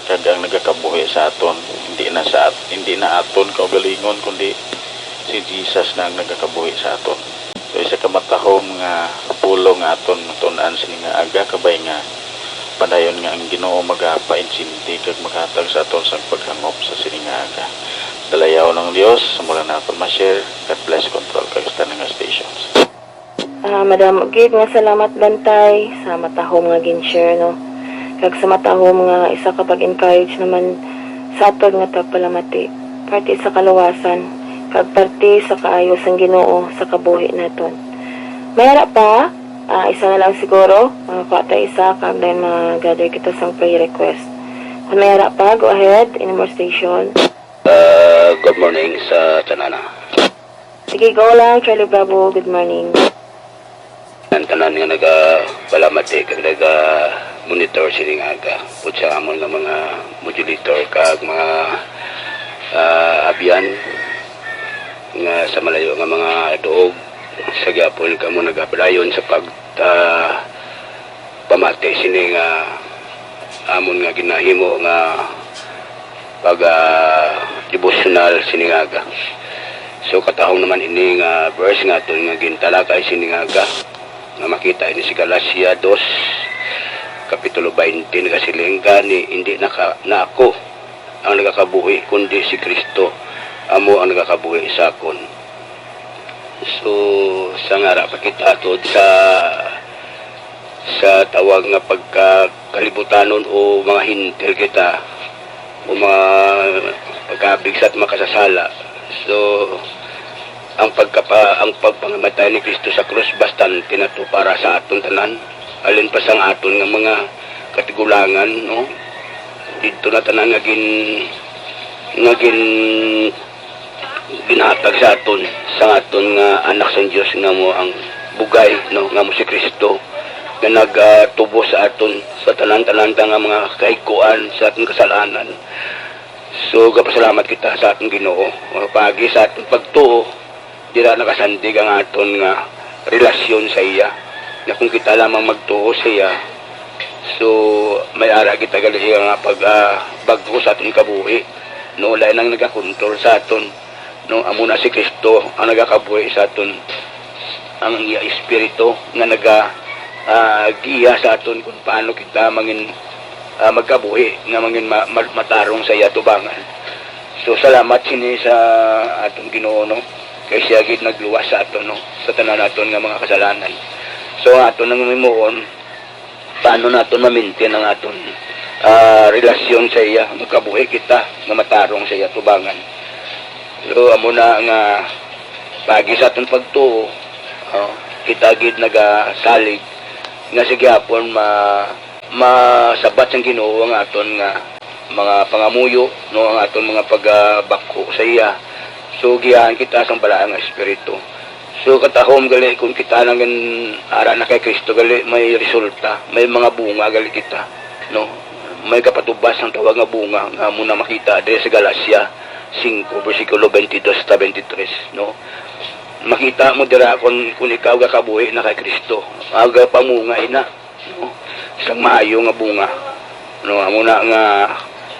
kag ang nagakabuhi sa aton, hindi na sa at-, hindi na aton kaugalingon, kundi si Jesus na ang nagakabuhi sa aton. So, isa ka matahom nga pulong nga aton matun-an sini nga aga, kabay nga padayon nga ang Ginoo magapaintindi kag maghatag sa aton sang paghangop sa sini nga aga. Dalayaw ng Dios, mula na aton ma-share. God bless, control kayo sa tanan nga stations. Ah, madamo gid nga salamat, Bantay, sa matahom nga gin-share, no? Kag sa matahom nga isa ka pag-encourage naman sa aton nga tagpalamati, parte sa kaluwasan, kag parte sa kaayo sang Ginoo sa kabuhi naton. May ara pa, ah, isa na lang siguro, makakuha ta isa, kag then mag-gather kita sang prayer request. Kung may ara pa, go ahead, any more station. Ah, good morning sa tanana. Sige, go lang, Charlie Bravo. Good morning. Ang tanan nga nagapalamati kag naga-monitor sining aga, upod sa amon nga mga modulator kag mga, ah, abyan nga sa malayo nga mga duog, sa gihapon kamo nagapadayon sa pag, ah, pamati sini nga amon nga ginahimo nga pag, ah, devotional sini nga aga. So, katahom naman ini nga verse nga aton nga gintalakay sini nga aga, nga makita ini si Galacia dos, kapitulo twenty, nagasiling, "Gani, hindi na ka, na ako ang nagakabuhi, kundi si Kristo amo ang nagakabuhi sa akon." So, sa ngara pa kita tod sa, sa tawag nga pagkakalibutanon o mga hintil kita o mga pagkabig sa makasasala. So, ang pagkapa-, ang pagpangamatay ni Kristo sa krus, bastante na to para sa aton tanan. Alin pa sang aton nga mga katigulangan, no? Didto na tanan nga gin-, nga gin-, ginhatag sa aton, sa aton nga Anak sang Dios nga mo ang bugay, no, nga mo si Kristo, nga nagatubo sa aton sa tanan-tanan ta nga mga kahigkuan sa aton kasalanan. So, gapasalamat kita sa aton Ginoo, pagi sa aton pagtuo, dira nakasandig ang aton nga relasyon sa iya, nga kung kita lamang magtuo sa iya, so, may ara kita gali nga pag, ah, bag-o sa aton kabuhi, no, lain ang nagakontrol sa aton, no, amo na si Kristo ang nagakabuhi sa aton, ang iya Espiritu nga naga, ah, giya sa aton kung paano kita mangin, ah, magkabuhi nga mangin ma-, ma-, matarong sa iya tubangan. So, salamat sini sa aton Ginoo, no? Kay siya gid nagluwas sa aton, no? Sa tanan naton nga mga kasalanan. So, ang aton nang himuon, Paano naton ma-maintain ang aton, ah, relasyon sa iya? Magkabuhi kita nga matarong sa iya tubangan. So, amo na nga pagi sa aton pagtuo, oh, kita gid nagasalig nga sa gihapon ma-, masabat sang Ginoo ang aton nga mga pangamuyo, no, ang aton mga pagabakho sa iya. So, giyahan kita sang Balaan nga Espiritu. So, katahom gali, kung kita nang gin-, ara na kay Cristo gali, may resulta, may mga bunga gali kita, no? May kapatubas ang tawag nga bunga nga amo na makita diri sa Galacia singko, bersikulo twenty-dos hasta twenty-tres, no? Makita mo dira kung, kung ikaw gakabuhi na kay Cristo, agapamunga ina, no? Sang maayo nga bunga, no? Amo na nga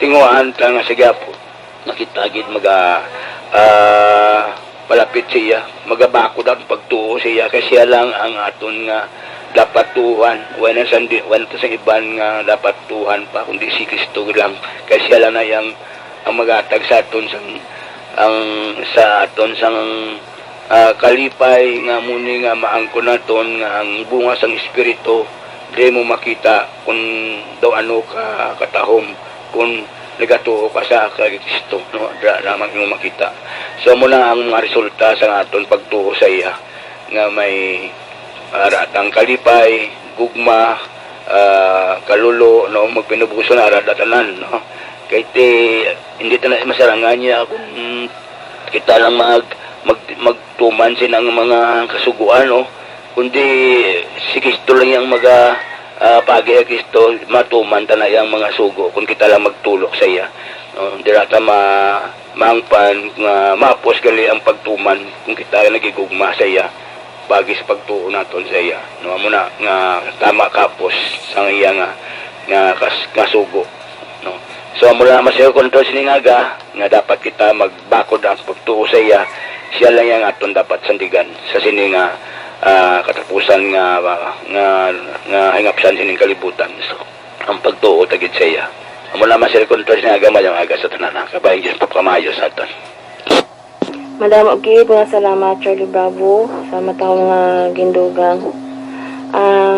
tinguhaan ta nga sa gihapon nga kita gid maga, ah, palapit sa iya, magabakod ang pagtuo sa iya, kay siya lang ang aton nga dapat tuohan. Wala na sang di-, wala na sang iban nga dapat tuohan pa, kundi si Cristo lang, kay siya lang na yang, ang maghatag sa aton sang, ang, sa aton sang, ah, kalipay, nga amo ni nga maangkon naton nga ang bunga sang Espiritu dili mo makita kung daw ano ka katahom, kung nagatuo ka sa kay Cristo, no? Dira lamang imo makita. So, amo na ang mga resulta sa aton pagtuo sa iya, nga may, ah, ratang kalipay, gugma, ah, kalulo, no? Magpinabuso na ara tanan, no? Kay ti, hindi ta na masarangan niya kung kita lang mag, mag, magtuman sa iyang mga kasugoan, no? Kundi si Cristo lang yang maga, ah, pagi kay Cristo, matuman ta na iyang mga sugo kung kita lang magtulok sa iya. No? Dira ta ma-, maangpan nga maapos gali ang pagtuman kung kita nagigugma sa iya, pagi sa pagtuo naton sa iya. No? Amo na nga tama kapos sang iya nga, nga kas-, nga sugo. No? So, amo lang ang masayod ko nito sining aga, nga dapat kita magbakod ang pagtuo sa iya. Siya lang yang aton dapat sandigan sa sini nga, ah, katapusan nga, nga, nga hingapsan sining kalibutan. So, ang pagtuo ta gid sa iya. Amo lang masayod ko nito sining aga, mayong aga sa tanan, ha. Kabayan Diyos, pagpamaayo sa aton. Madamo gid nga salamat, Charlie Bravo, sa matahom nga gindugang. Ah,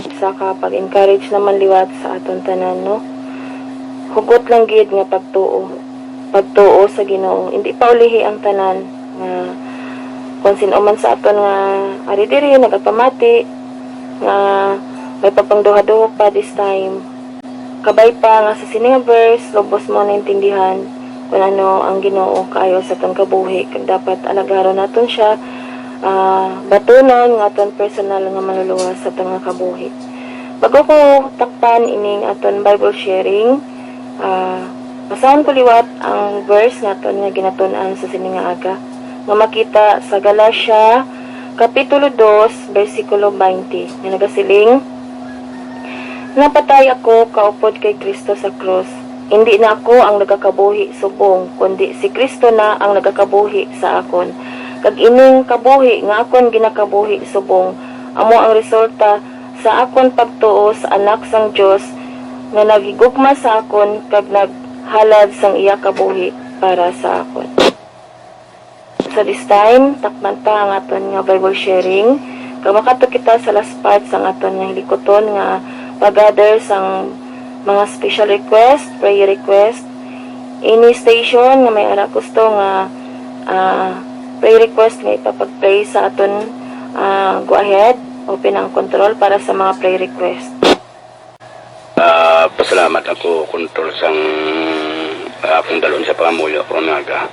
isa ka pag-encourage naman liwat sa aton tanan, no? Hugot lang gid nga pagtuo. Pagtuo sa Ginoo. Hindi pa ulihi ang tanan nga kung sino man sa aton nga ari diri nagapamati nga may pagpangduha-duha pa this time. Kabay pa nga sa sini nga verse, lubos mo naintindihan kung ano ang Ginoo kaayo sa aton kabuhi, kag dapat alagaron naton siya, ah, batunon nga aton personal nga manluluwas sa aton nga kabuhi. Bago ko takpan ining aton Bible sharing, ah, basahon ko liwat ang verse naton nga ginatun-an sa sini nga aga, nga makita sa Galacia Kapitulo dos, bersikulo twenty, nga nagasiling, "Napatay ako kaupod kay Cristo sa krus. Indi na ako ang nagakabuhi subong, kundi si Cristo na ang nagakabuhi sa akon. Kag ining kabuhi nga akon ginakabuhi subong, amo ang resulta sa akon pagtuo sa Anak sang Dios nga naghigugma sa akon kag naghalad sang iya kabuhi para sa akon." So this time, takpan ta ang aton nga Bible sharing. Kag makadto kita sa last part sang aton nga hilikuton nga pag-gather sang mga special request, prayer request, any station nga may ara gusto nga, ah, prayer request nga ipapag-pray sa aton, ah, go ahead, open ang control para sa mga prayer request. Ah, pasalamat ako, Kontrol, sang, ah, akong dalon sa pangamuyo karong aga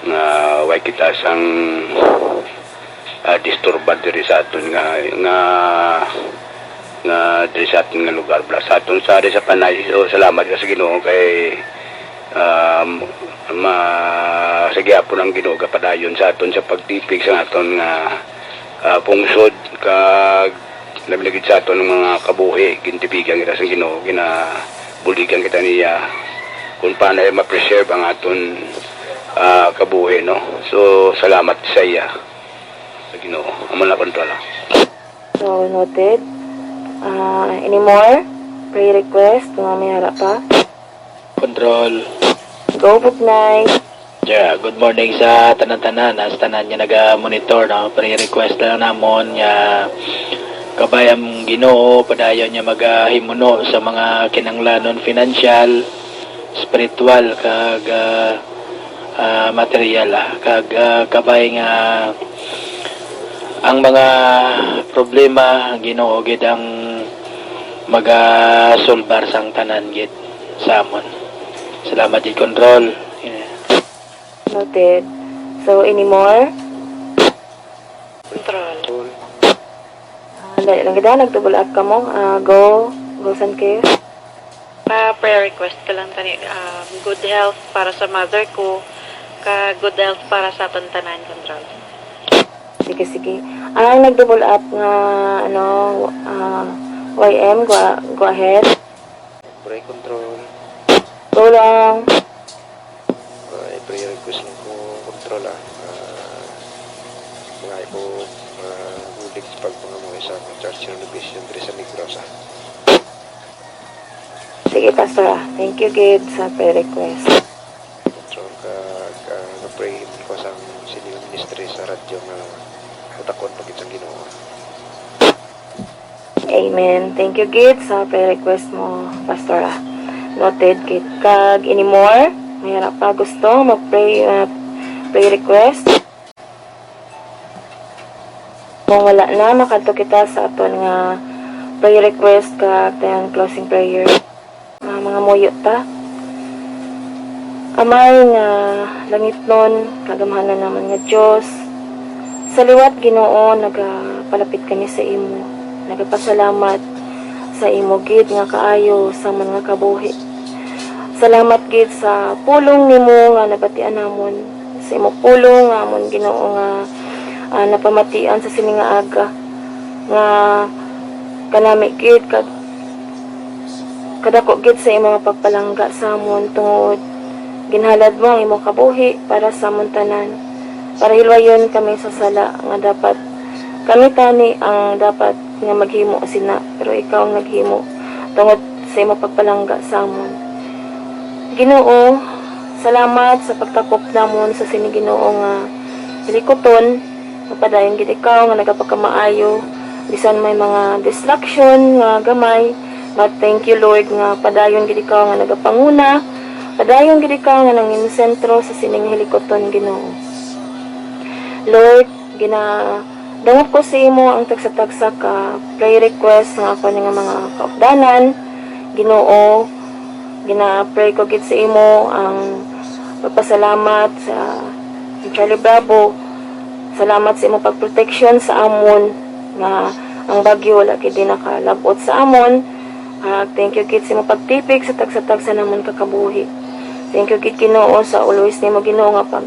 nga way kita sang, ah, disturban diri sa aton nga, nga, nga diri sa aton nga lugar, bala sa aton sa, sa Panay. So, salamat ka sa Ginoo kay, um, ma-, sa gihapon ang Ginoo gapadayon sa aton sa pagtipig sa aton nga, ah, pungsod, kag labi na gid sa aton nga mga kabuhi, gintipigan kita sa Ginoo, ginabuligan kita niya kung paano ay ma-preserve ang aton, ah, kabuhi, no? So, salamat sa iya, sa Ginoo. Amo na, Kontrol, ah. So, noted. Ah, any more prayer request nga may ara pa? Control. Go, Bugnay. Yeah, good morning sa tanan-tanan, ah, sa tanan nga naga-monitor, no? Prayer request lang namon nga kabay ang Ginoo, padayon niya magahimuno sa mga kinahanglanon, financial, spiritual, kag, ah, ah, material, ah, kag, ah, kabay nga ang mga problema, ang Ginoo gid ang magasolbar sang tanan gid sa amon. Salamat gid, Control. Yeah. Noted. So, any more? Control. Ah, dali lang kita, nag-double up ka mo. Ah, go, go, Sankis. Pa prayer request ka lang tani, ah, good health para sa mother ko, ka good health para sa aton tanan, Control. Sige, sige. Ang nag-double up nga, ano, ah, Y M, go, go ahead. Pray, Control. Go lang. Ay, prayer request lang ko, Control, ah. Ah, mga ko, ah, bulig sa pagpangamuhi sa akong church renovation diri sa Negros, ah. Sige, Pastor, ah. Thank you, gid, sa prayer request. Control ka, ka, ka-pray ko sa sini nga ministry sa radyo nga matakon pa gid sang Ginoo. Amen. Thank you, gid, sa prayer request mo, Pastor, ah. Noted, gid. Kag any more? May ara pa gusto mag-pray, ah, prayer request? Kung wala na, makadto kita sa aton nga prayer request kag then closing prayer. Mga, mga muyo ta. Amay nga langitnon, kagamhanan naman nga Dios, sa liwat, Ginoo, nagapalapit kami sa imo. Nagapasalamat sa imo gid nga kaayo sa amon nga kabuhi. Salamat gid sa pulong nimo nga nabatian namon, sa imo pulong nga amon, Ginoo, nga, ah, napamatian sa sini nga aga, nga kanami gid kag kadako gid sa imo nga pagpalangga sa amon, tungod ginhalad mo ang imo kabuhi para sa amon tanan, para hilwayon kami sa sala nga dapat kami tani ang dapat nga maghimo sina, pero ikaw ang naghimo tungod sa imo pagpalangga sa amon. Ginoo, salamat sa pagtakop namon sa sini, Ginoo, nga hilikuton, nga padayon gid ikaw nga nagapagkamaayo, bisan may mga distraction nga gamay. But thank you, Lord, nga padayon gid ikaw nga nagapanguna, padayon gid ikaw nga nangin sentro sa sining hilikuton, Ginoo. Lord, ginadangop ko sa imo ang tagsa-tagsa ka prayer request nga ako nga mga kaupdanan, Ginoo. Gina-pray ko gid sa imo ang pagpasalamat sa Charlie Bravo. Salamat sa imong pagproteksyon sa amon, nga ang bagyo wala gid nakalab-ot sa amon. Ah, thank you gid sa imong pagtipig sa tagsa-tagsa namon ka kabuhi. Thank you gid, Ginoo, sa always nimo, Ginoo, nga pag,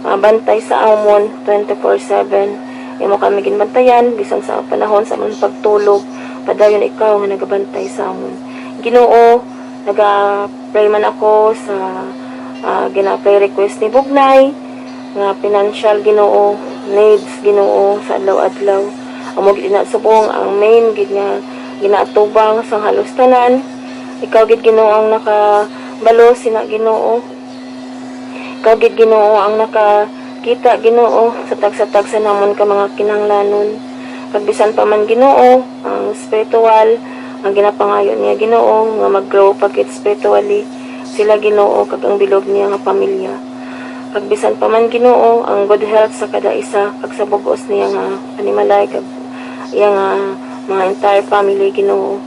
ah, bantay sa amon twenty-four seven. Imo kami ginbantayan bisan sa panahon sa amon pagtulog. Padayon ikaw nga nagabantay sa amon, Ginoo. Naga-pray man ako sa, ah, gina-pray request ni Bugnay nga financial, Ginoo, needs, Ginoo, sa adlaw-adlaw. Amo gid na subong ang main gid nga ginaatubang sang halos tanan. Ikaw gid, Ginoo, ang nakabalo sina, Ginoo. Ikaw gid, Ginoo, ang nakakita, Ginoo, sa tagsa-tagsa namon ka mga kinahanglanon. Kag bisan pa man, Ginoo, ang spiritual, ang ginapangayo niya, Ginoo, nga mag-grow pa gid spiritually sila, Ginoo, kag ang bilog niya nga pamilya. Kag bisan pa man, Ginoo, ang good health sa kada isa kag sa bug-os niya nga panimalay kag iya nga mga entire family, Ginoo.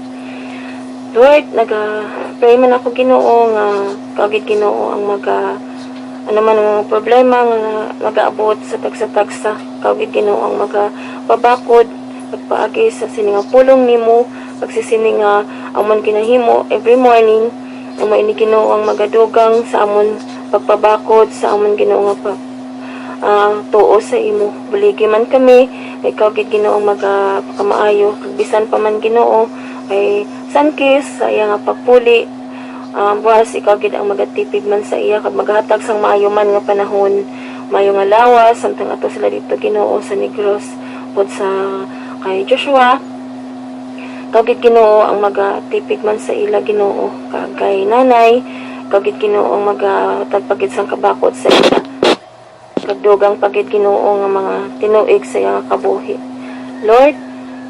Lord, naga-pray man ako, Ginoo, nga ikaw gid, Ginoo, ang maga ano man ang mga problema nga nagaabot sa tagsa-tagsa, ikaw gid, Ginoo, ang magapabakod pagpaagi sa sini nga pulong nimo, pag sa sini nga amon ginahimo every morning. Amo ini, Ginoo, ang magadugang sa amon pagpabakod sa amon, Ginoo, nga pa, ah, tuo sa imo. Buligi man kami, kay ikaw gid, Ginoo, ang magapakamaayo. Kag bisan pa man, Ginoo, kay Sankis sa iya nga pagpuli, ah, buwas ikaw gid ang magatipig man sa iya kag maghatag sang maayo man nga panahon, maayo nga lawas, samtang ato sila dito, Ginoo, sa Negros, bukod sa kay Joshua. Ikaw gid, Ginoo, ang magatipig man sa ila, Ginoo, kag kay nanay. Ikaw gid, Ginoo, ang magatagpagid sang kabakod sa ila, kag dugang pa gid, Ginoo, nga mga tinuig sa iya nga kabuhi. Lord,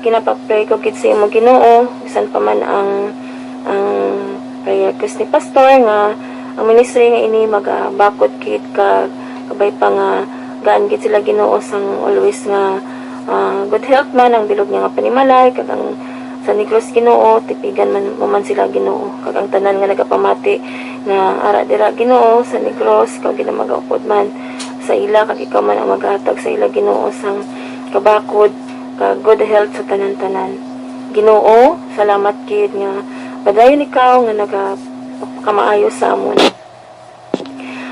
Ginapapray ko gid sa imo, Ginoo, bisan pa man ang, ang prayer request ni Pastor nga ang ministry nga ini magabakod gid ka kabay pa nga gaan gid sila, Ginoo, sang always nga, ah, good health man ang bilog niya nga panimalay, kag ang sa Negros, Ginoo, tipigan man mo man sila, Ginoo, kag ang tanan nga nagapamati nga ara dira, Ginoo, sa Negros, ikaw gid ang magaupod man sa ila, kag ikaw man ang maghatag sa ila, Ginoo, sang kabakod kag good health sa tanan-tanan. Ginoo, salamat gid nga padayon ikaw nga nagapakamaayo sa amon.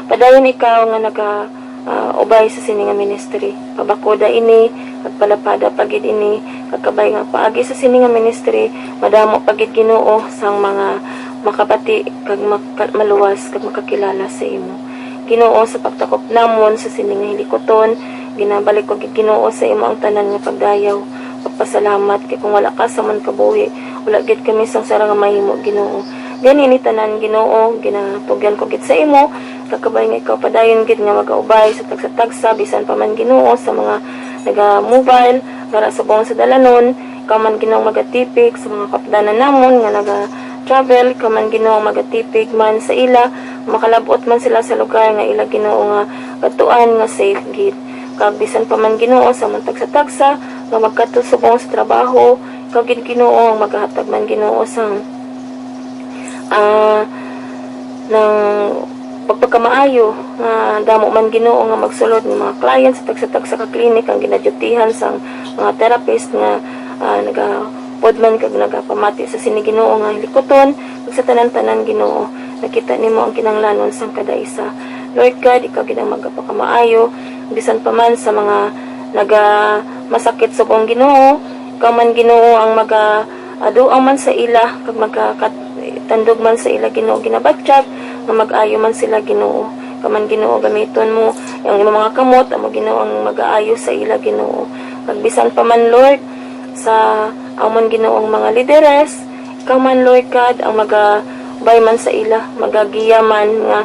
Padayon ikaw nga naga, ah, ubay sa sini nga ministry. Pabakoda ini, kag palapada pa gid ini, kag kabay nga paagi sa sini nga ministry, madamo pa gid, Ginoo, sang mga makabati kag maka-, maluwas kag makakilala sa imo. Ginoo, sa pagtakop namon sa sini nga hilikuton, ginabalik ko gid, Ginoo, sa imo ang tanan nga pagdayaw. Pagpasalamat, kay kung wala ka sa amon kabuhi, wala gid kami sang sara nga mahimo, Ginoo. Gani ini tanan, Ginoo, ginatugyan ko gid sa imo, kakabay nga ikaw padayon gid nga magaubay sa tagsa-tagsa, bisan pa man, Ginoo, sa mga naga-mobile, nara subong sa dalanon, ikaw man, Ginoo, magatipig sa mga kapdanan namon nga naga-travel, ikaw man, Ginoo, magatipig man sa ila, makalab-ot man sila sa lugar nga ila, Ginoo, nga katuan nga safe gid. Kag bisan pa man, Ginoo, sa amon tagsa-tagsa nga magkadto subong sa trabaho, ikaw gid, Ginoo, ang magahatag man, Ginoo, sang, ah, nang pagpagkamaayo nga damo man, Ginoo, nga magsulod nga mga clients sa tagsa-tagsa ka clinic ang ginadyutihan sang mga therapist nga, ah, nagapod man kag nagapamati sa sini, Ginoo, nga hilikuton, kag sa tanan-tanan, Ginoo, nakita nimo ang kinahanglanon sang kada isa. Lord God, ikaw gid ang magapakamaayo, bisan pa man sa mga naga masakit subong, Ginoo, ikaw man, Ginoo, ang maga aduang man sa ila, kag magakatandog man sa ila, Ginoo, ginabatyag nga mag-ayo man sila, Ginoo. Ikaw man, Ginoo, gamiton mo ang imong mga kamot, amo, Ginoo, ang mag-aayo sa ila, Ginoo. Kag bisan pa man, Lord, sa amon, Ginoo, ang mga lideres, ikaw man, Lord God, ang magabay man sa ila, magagiya man, nga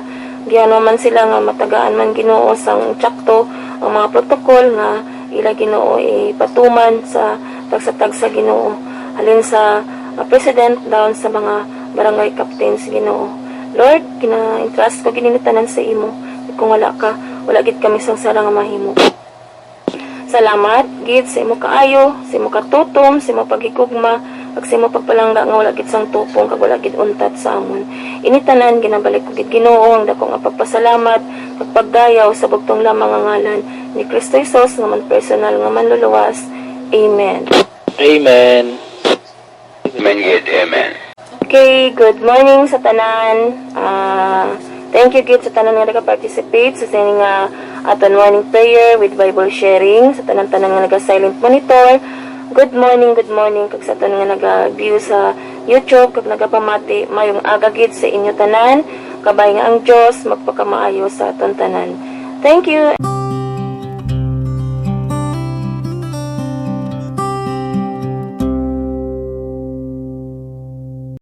gihanwa man sila nga matagaan man, Ginoo, sang tsakto ang mga protokol nga ila, Ginoo, ipatuman sa tagsa-tagsa, Ginoo, halin sa, ah, president down sa mga barangay captains, Ginoo. Lord, gina-entrust ko gid ini tanan sa imo. Kung wala ka, wala gid kami sang sara nga mahimo. Salamat gid sa imo kaayo, sa imo katutom, sa imo paghigugma, kag sa imo pagpalangga nga wala gid sang tupong kag wala gid untat sa amon. Ini tanan ginabalik ko gid, Ginoo, ang dako nga pagpasalamat kag pagdayaw sa bugtong lamang nga ngalan ni Cristo Jesus nga man personal nga Manluluwas. Amen. Amen. Amen gid, amen. Okay, good morning sa tanan. Ah, thank you gid sa tanan nga naka-participate sa sini nga aton morning prayer with Bible sharing, sa tanan-tanan nga naga-silent monitor. Good morning, good morning kag sa aton nga naga-view sa YouTube kag nagapamati, mayong aga gid sa inyo tanan. Kabay nga ang Dios magpakamaayo sa aton tanan. Thank you.